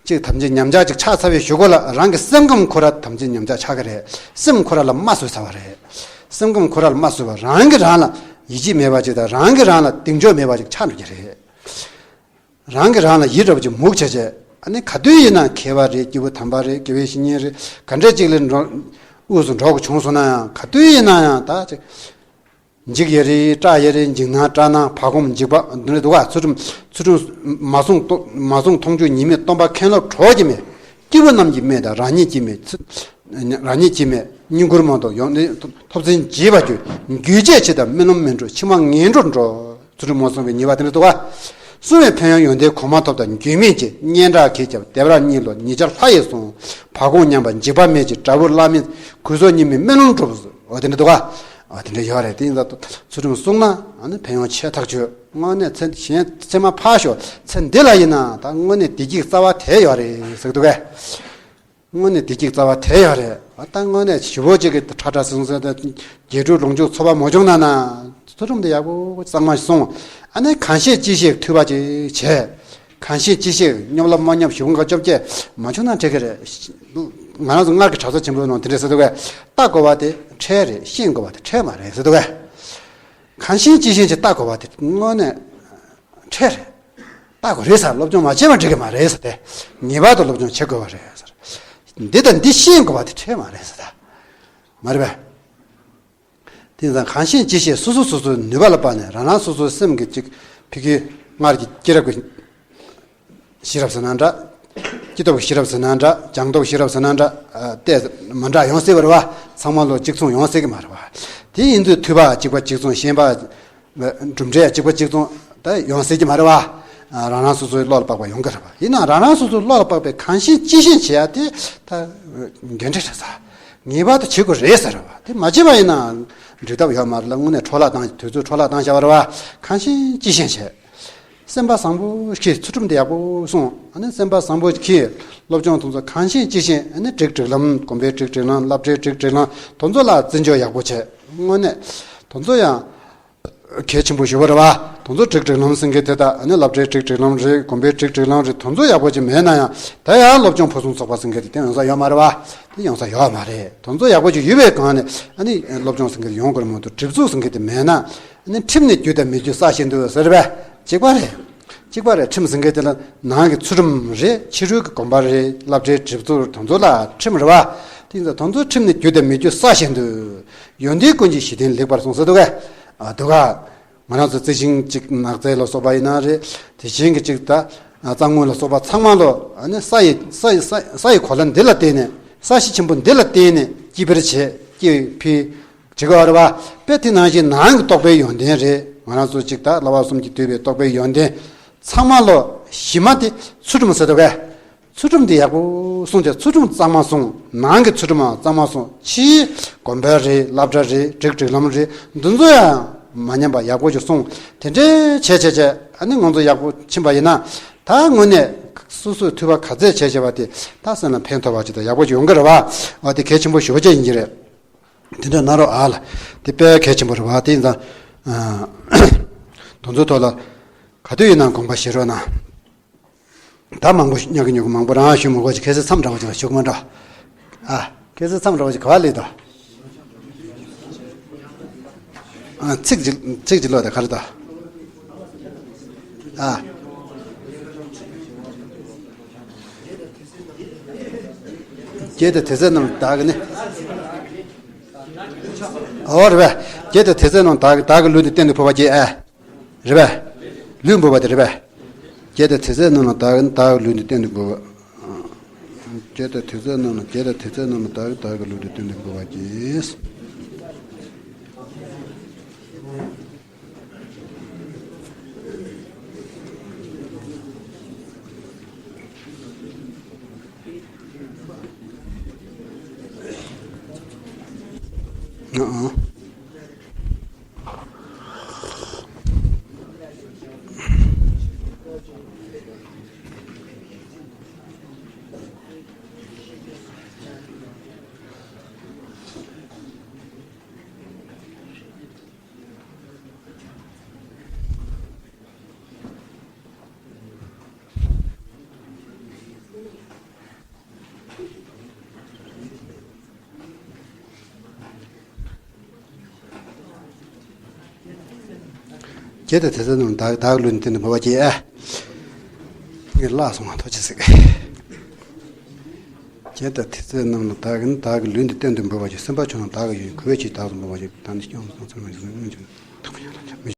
གཅིག་དམ་ཚིག་ཉམས་ཆག་ཅིག་ཆགས་ཚར་བའི་གཞུག་གུ་ལ་རང་གི་སེམས་ཁམས་ཁོ་ར་དམ་ཚིག་ཉམས་ཆག་ཆགས་ཀྱི་རེད། སེམས་ཁོ་ར་ལ་མ་བཟོད་ཚར་བ་རེད། སེམས་ཁམས་ཁོ་ར་ལ་མ་བཟོད་པ་རང་གིས་རང་ལ་ཡིད་ཆེས་མེད་པ་ཅིག་དང་རང་གིས་རང་ལ་གདེང་འཇོག་མེད་པ་ཅིག་ཆགས་འགྲོ་གི་རེད། རང་གིས་རང་ལ་ཡིད་རབ་ཅིག་མུག་བྱས་བྱས་ཨ་ནི་ག་དུས་ཡིན་ན་མཁས་པ་རེད། སྐྱེས་བུ་དམ་པ་རེད། དགེ་བའི་བཤེས་གཉེན་རེད། ག་འདྲས་ཅིག་ལ་འགྲོ་དབུས་སུ་འགྲོ་དགོས་བྱུང་སོང་ན་ཡང་ག་དུས་ཡིན་ན་ཡང་ད་ཅིག་འཇིགས་ཡ་རེད། སྐྲག་ཡ་རེད། འཇིགས་སྣང་སྐྲག་སྣང་བག་འཁུམས་འཇིགས་པ་འདི་འདྲ་འདུག་ག་ཚུལ་ཁྲིམས་ཚུལ་ཁྲིམས་མ་བསྲུང་མ་བསྲུང་མཐོང་ཆོས་ཉེས་དམིགས་སྟོང་པ་མཁན་སློབ་གྲོགས་ཀྱི་མེད། སྐྱེས་བུ་རྣམས་ཀྱི་སྨད་དང་རང་ཉིད་ཀྱི་མེད། རང་ཉིད་ཀྱི་མེད། བསྙེན་བཀུར་མ་གཏོགས་ཡོང་ནས་ཐོབ་ཚན་བགྱིས་པ་རྒྱུ་རྒྱུ་བཅས་ཆེ་དང་རྨི་ལམ་མི་འགྲོ་ཕྱི་མ་ངན་འགྲོར་འགྲོ། ཚུལ་ཁྲིམས་མ་བསྲུངས་པའི་ཉེས་པ་དེ་འདྲ་འདུག་ག་བསྲུང་བའི་ཕན་ཡོན་ཡོན་ཏན་གོང་མ་ཐོབ་དང་། རྒྱུས་མེད་ཀྱི་སྙན་གྲགས་ཁྱེད་ཁྱབ། བདེ་བར་གཉིད་ལོག་ཉེ་ཆར་ལྷ་ཡིས་བསྲུང་། བ་གུང་ཉམས་པ་འཇིགས་པ་མེད་ཀྱི། དགྲ་བོ་བླ་མའི་གུས་སོགས་གཉིས་མེད་སྨོན་ལམ་འགྲུབ། འོ་དེ་འདྲ་འདུག་ག་འོ་དེ་འདྲ་ཡོད་རེད། དེ་ཡིན་ཙང་ཚུལ་ཁྲིམས་བསྲུངས་ན་ཨ་ནི་ཕན་ཡོན་ཆེ་ཐག་ཆོད། དངོས་གནས་ཚེ་གཞན་ཚེ་མ་ཕར་ཞོག་ཚེ་འདི་ལ་ཡིན་ན་ད་དངོས་གནས་བདེ་སྐྱིད་རྩ་བ་དེ་ཡོད་རེད་ཟེར་གི་འདུག་གས། དངོས་གནས་བདེ་སྐྱིད་རྩ་བ་དེ་ཡོད་རེད། ད་དངོས་གནས་ཞི་བོ་གཅིག་གིས་ཁྲ་ཁྲ་ཟིང་ཟིང་དང་དགེ་ཕྲུག་ལོངས་སྤྱོད་འཚོ་བ་མ་བྱུང་ན་ན་ཚུལ་ཁྲིམས་དེ་ཡག་པོ་གཙང་མ་སྲུང་། ཨ་ནི་གང་ཤེས་ཅི་ཤེས་ཐོས་པ་ཅིག་བྱས། གང་ཤེས་ཅི་ཤེས་སྙོབ་ལ་མ་སྙོབ་ཞིབ་འགའ་བཅོ་བརྒྱད་མ་བྱུང་ན་འགྲིག་གི་རེད། ང་རང་ཚོ་སྔར་གྱི་གྲྭ་ས་ཆེན་པོའི་ནང་དེ་འདྲས་ཟེར་འདུག་གས། ལྟ་དགོས་པ་དེ་ཁྲེལ་རེད། ཤེས་དགོས་པ་དེ་ཁྲེལ་མ་རེད་ཟེར་འདུག་གས། གང་ཤེས་ཅི་ཤེས་ཀྱི་ལྟ་དགོས་པ་དེ་དངོས་གནས་ཁྲེལ་རེད། ལྟ་དགོས་རེད་ཟེར། སློབ་སྦྱོང་མ་བྱས་པ་འགྲིག་གི་མ་རེད་ཟེར་ཏེ། ངེས་པར་དུ་སློབ་སྦྱོང་བྱེད་དགོས་པ་རེད་ཟེར། འདི་དང་འདི་ཤེས་དགོས་པ་དེ་ཁྲེལ་མ་རེད་ཟེར་ད། མ་རེད་པས། དེ་ཙང་གང་ཤེས་ཅི་ཤེས་སོ་སོ་སོ་སོའི་ནུས་པ་ལ་དཔགས་ནས། རང་རང་སོ་སོའི་སེམས་ཀྱི་གཅིག་ཕི་གི་སྔར་གྱི་སྐྱེས་རབས་ཀྱི་ཤེས་རབ་ཟེར་ན་འདྲ། སྐྱེས་སྟོབས་ཀྱི་ཤེས་རབ་ཟེར་ན་འདྲ། སྦྱངས་སྟོབས་ཀྱི་ཤེས་རབ་ཟེར་ན་འདྲ། ཨ་ཏེ་མ་འདྲ་ཡོང་སྲིད་པ་རེད་བ། ཚང་མ་ལོ་གཅིག་མཚུངས་ཡོང་སྲིད་ཀྱི་མ་རེད་བ། དེ་ཡིན་དུས་ཐོས་པ་གཅིག་པ་གཅིག་མཚུངས། ཤེས་པ་གྲུབ་འབྲས་གཅིག་པ་གཅིག་མཚུངས་ད་ཡོང་སྲིད་ཀྱི་མ་རེད་བ། ཨ་རང་རང་སོ་སོའི་བློ་ལ་དཔག་པ་ཡོང་གི་རེད་བ། ཡིན་ནའང་རང་རང་སོ་སོའི་བློ་ལ་དཔག་པའི་གང་ཤེས་ཅི་ཤེས་བྱེད་ཡ་དེ་ད་འགན་འཁྲི་རེད་ས། ངེས་པར་དུ་བྱེད་དགོས་རེད་ཟེར་བ། དེ་མ་བྱས་པ་ཡིན་ན་འགྲིག་ཐབས་ཡོད་མ་རེད་ལ། དངོས་གནས་འཕྲོ་བརླག་བཏང་། དུས་ཚོད་འཕྲོ་བརླག་བཏང་བཞག་པ་རེད་བ། གང་ཤེས་ཅི་ཤེས་བྱས། སེམས་པ་བཟང་པོ་གིས་ཚུལ་ཁྲིམས་དེ་ཡག་པོ་སྲུང་། ཨ་ནི་སེམས་པ་བཟང་པོ་གིས་སློབ་སྦྱོང་དེ་ཚོ་གང་ཤེས་ཅི་ཤེས། ཨ་ནི་སྒྲིག་སྒྲིག་ལམ། དགོན་པའི་སྒྲིག་སྒྲིག་ལམ། སློབ་གྲྭའི་སྒྲིག་སྒྲིག་ལམ་དེ་ཚོ་ལ་བརྩི་འཇོག་ཡག་པོ་བྱས། དངོས་གནས་དེ་ཚོ་ཡང་གལ་ཆེན་པོ་ཞེ་པོ་རེད་བ། དེ་ཚོ་སྒྲིག་སྒྲིག་ལམ་ཟེར་མཁན་དེ་དང་། ཨ་ནི་སློབ་གྲྭའི་སྒྲིག་སྒྲིག་ལམ་རེད། དགོན་པའི་སྒྲིག་སྒྲིག་ལམ་རེད། དེ་ཚོ་ཡག་པོ་ཅིག་མེད་ན་ཡང་། ད་ཡང་སློབ་སྦྱོང་ཕུན་སུམ་ཚོགས་པ་ཟེར་མཁན་དེ་དེ་ཡོང་ས་ཡོད་མ་རེད་བ། དེ་ཡོང་ས་ཡོད་མ་རེད། དེ་ཚོ་ཡག་པོ་ཅིག་ཡོད་པའི་སྒང་ནས་ཨ་ནི་སློབ་སྦྱོང་ཟེར་མཁན་དེ་ཡོང་དགོས་རེད་མ་གཏོགས། སྒྲིག་འཛུགས་ཟེར་མཁན་དེ་མེད་ན། ཨ་ནི་ཁྲིམས་ནི་རྒྱུ་དང་མི་རྒྱུ་བསགས་བཞིན་དུ་ཟེར་བས། གཅིག་པ་རེད། གཅིག་པ་རེད། ཁྲིམས་ཟེར་མཁན་དེ་ལ་ནང་གི་ཚུལ་ཁྲིམས་རེད། ཕྱི་རོལ་གྱི་དགོན་པ་རེད། སློབ་གྲྭའི་སྒྲིག་འཛུགས་རེད། དེ་ཚོ་ལ་ཁྲིམས་རེད་བ། དེ་ཡིན་ཙང་དེ་ཚོ་ཁྲིམས་ནི་རྒྱུ་དང་མི་རྒྱུ་བསགས་བཞིན་དུ། ཡོན་ཏན་ཀུན་གྱི་གཞི་རྟེན་ལེགས་པར་བསྲུང་ཟེར་འདུག་གས། ཨ་འདུག་ག་ང་རང་ཚོ་རྩི་ཤིང་གཅིག་ནགས་ཚལ་ལ་སོགས་པ་ཡིན་ན་རེད། དེ་བཞིན་གྱི་གཅིག་ད་ཨ་གཙང་དངུལ་ལ་སོགས་པ་ཚང་མ་ལོ། ཨ་ནི་ས་ཡི་ས་ཡི་ས་ས་ཡི་གོ་ལ་འདི་ལ་བརྟེན་ནས། ས་གཞི་ཆེན་པོ་འདི་ལ་བརྟེན་ནས་སྐྱིད་པར་བྱེད། སྐྱིད་འཕེལ་བྱེད་དགོས་རེད་བ། དཔེ་དེ་ནང་བཞིན་ནང་གི་རྟོགས་པའི་ཡོན་ཏན་རེད། ང་རང་ཚོ་གཅིག་ད་བསླབ་པ་གསུམ་གྱིས་བསྡུས་པའི་རྟོགས་པའི་ཡོན་ཏན་ཚང་མ་ལོ། གཞི་མ་དེ་ཚུལ་ཁྲིམས་ཟེར་འདུག་གས། ཚུལ་ཁྲིམས་དེ་ཡག་པོ་སྲུང་བྱས། ཚུལ་ཁྲིམས་གཙང་མ་སྲུང་། ནང་གི་ཚུལ་ཁྲིམས་གཙང་མ་སྲུང་། ཕྱིའི་དགོན་པ་རེད། སློབ་གྲྭ་རེད། སྒྲིག་སྒྲིག་ལམ་རེད། འདི་ཚོ་ཡང་མ་ཉམས་པ་ཡག་པོ་ཅིག་སྲུང་། དེ་འདྲའི་བྱས་བྱས་བྱས། ཨ་ནི་ང་ཚོ་ཡག་པོ་ཕྱིན་པ་ཡིན་ན། ད་དངོས་གནས་སོ་སོའི་ཐོས་པ་ག་ཚད་བྱས་བྱས་པ་དེ་ད་སེམས་ལ་ཕན་ཐོགས་པ་ཅིག་དང་ཡག་པོ་ཅིག་ཡོང་གི་རེད་བ། ཨ་དེ་གལ་ཆེན་པོ་ཞེ་པོ་ཅིག་ཡིན་གྱི་རེད། དེ་འདྲ་གནང་རོགས་ཨ་ལ། དེ་དཔེ་གལ་ཆེན་པོ་རེད་བ། དེ་ཡིན་ཙང་། ཨ་དེ་ཚོའི་ཐོག་ལ་ག་དུས་ཡིན་ནའང་དགོངས་པ་བཞེས་རོགས་གནང་། ད་མང་པོ་ཉོ་གི་ཉོ་གི་མང་པོ་རང་ཞུ་མི་དགོས་ཀྱི། ཁ་སང་མཚམས་འདྲ་བོ་ཅིག་ལ་ཞུ་གི་མ་འགྲོ། ཨ། ཁ་སང་མཚམས་འདྲ་བོ་ཅིག་ག་པར་སླེབས་འདུག་ཨ། ཚིག་ཅིག་ཚིག་ཅིག་ཀློག་དང་། ག་རེ་འདུག་ཨ། བརྒྱད་དང་དེ་ཚོ་རྣམས་བདག་གི་ནི། ཨོ་རེད་པས། བརྒྱད་དང་དེ་ཚོ་རྣམས་བདག་གི། བདག་གི་ལུས་འདི་གཏན་དུ་འབུལ་བར་བགྱི། ཨ། རེད་པས། ལུས་འབུལ་བ་དེ་རེད་པས། བརྒྱད་དང་དེ་ཚོ་རྣམས་ལ་བདག་གི། བདག་གི་ལུས་འདི་གཏན་དུ་འབུལ་བ། བརྒྱད་དང་དེ་ཚོ་རྣམས་ལ། བརྒྱད་དང་དེ་ཚོ་རྣམས་ལ་བདག་གི། བདག་གི་ལུས་འདི་གཏན་དུ་འབུལ་བར་བགྱི། ཨ་ཨ། བརྒྱད་དང་དེ་ཚོ་རྣམས་བདག་གི། བདག་གི་ལུས་འདི་གཏན་དུ་འབུལ་བར་བགྱི། ཨ། ངས་བརླག་སོང་བ། ཐུགས་རྗེ་གཟིགས། བརྒྱད་དང་དེ་ཚོ་རྣམས་ལ་བདག་གི། བདག་གི་ལུས་འདི་གཏན་དུ་འབུལ་བར་བགྱི། སེམས་དཔའ་ཆོས་རྣམས་བདག་གི་ཡུལ། གུས་པས་ཕྱིར་བདག་ཏུ་འབུལ་བར་བགྱི། ད་ནི་སྐྱོང་སོང་ཚུལ་མ་བྱུང་།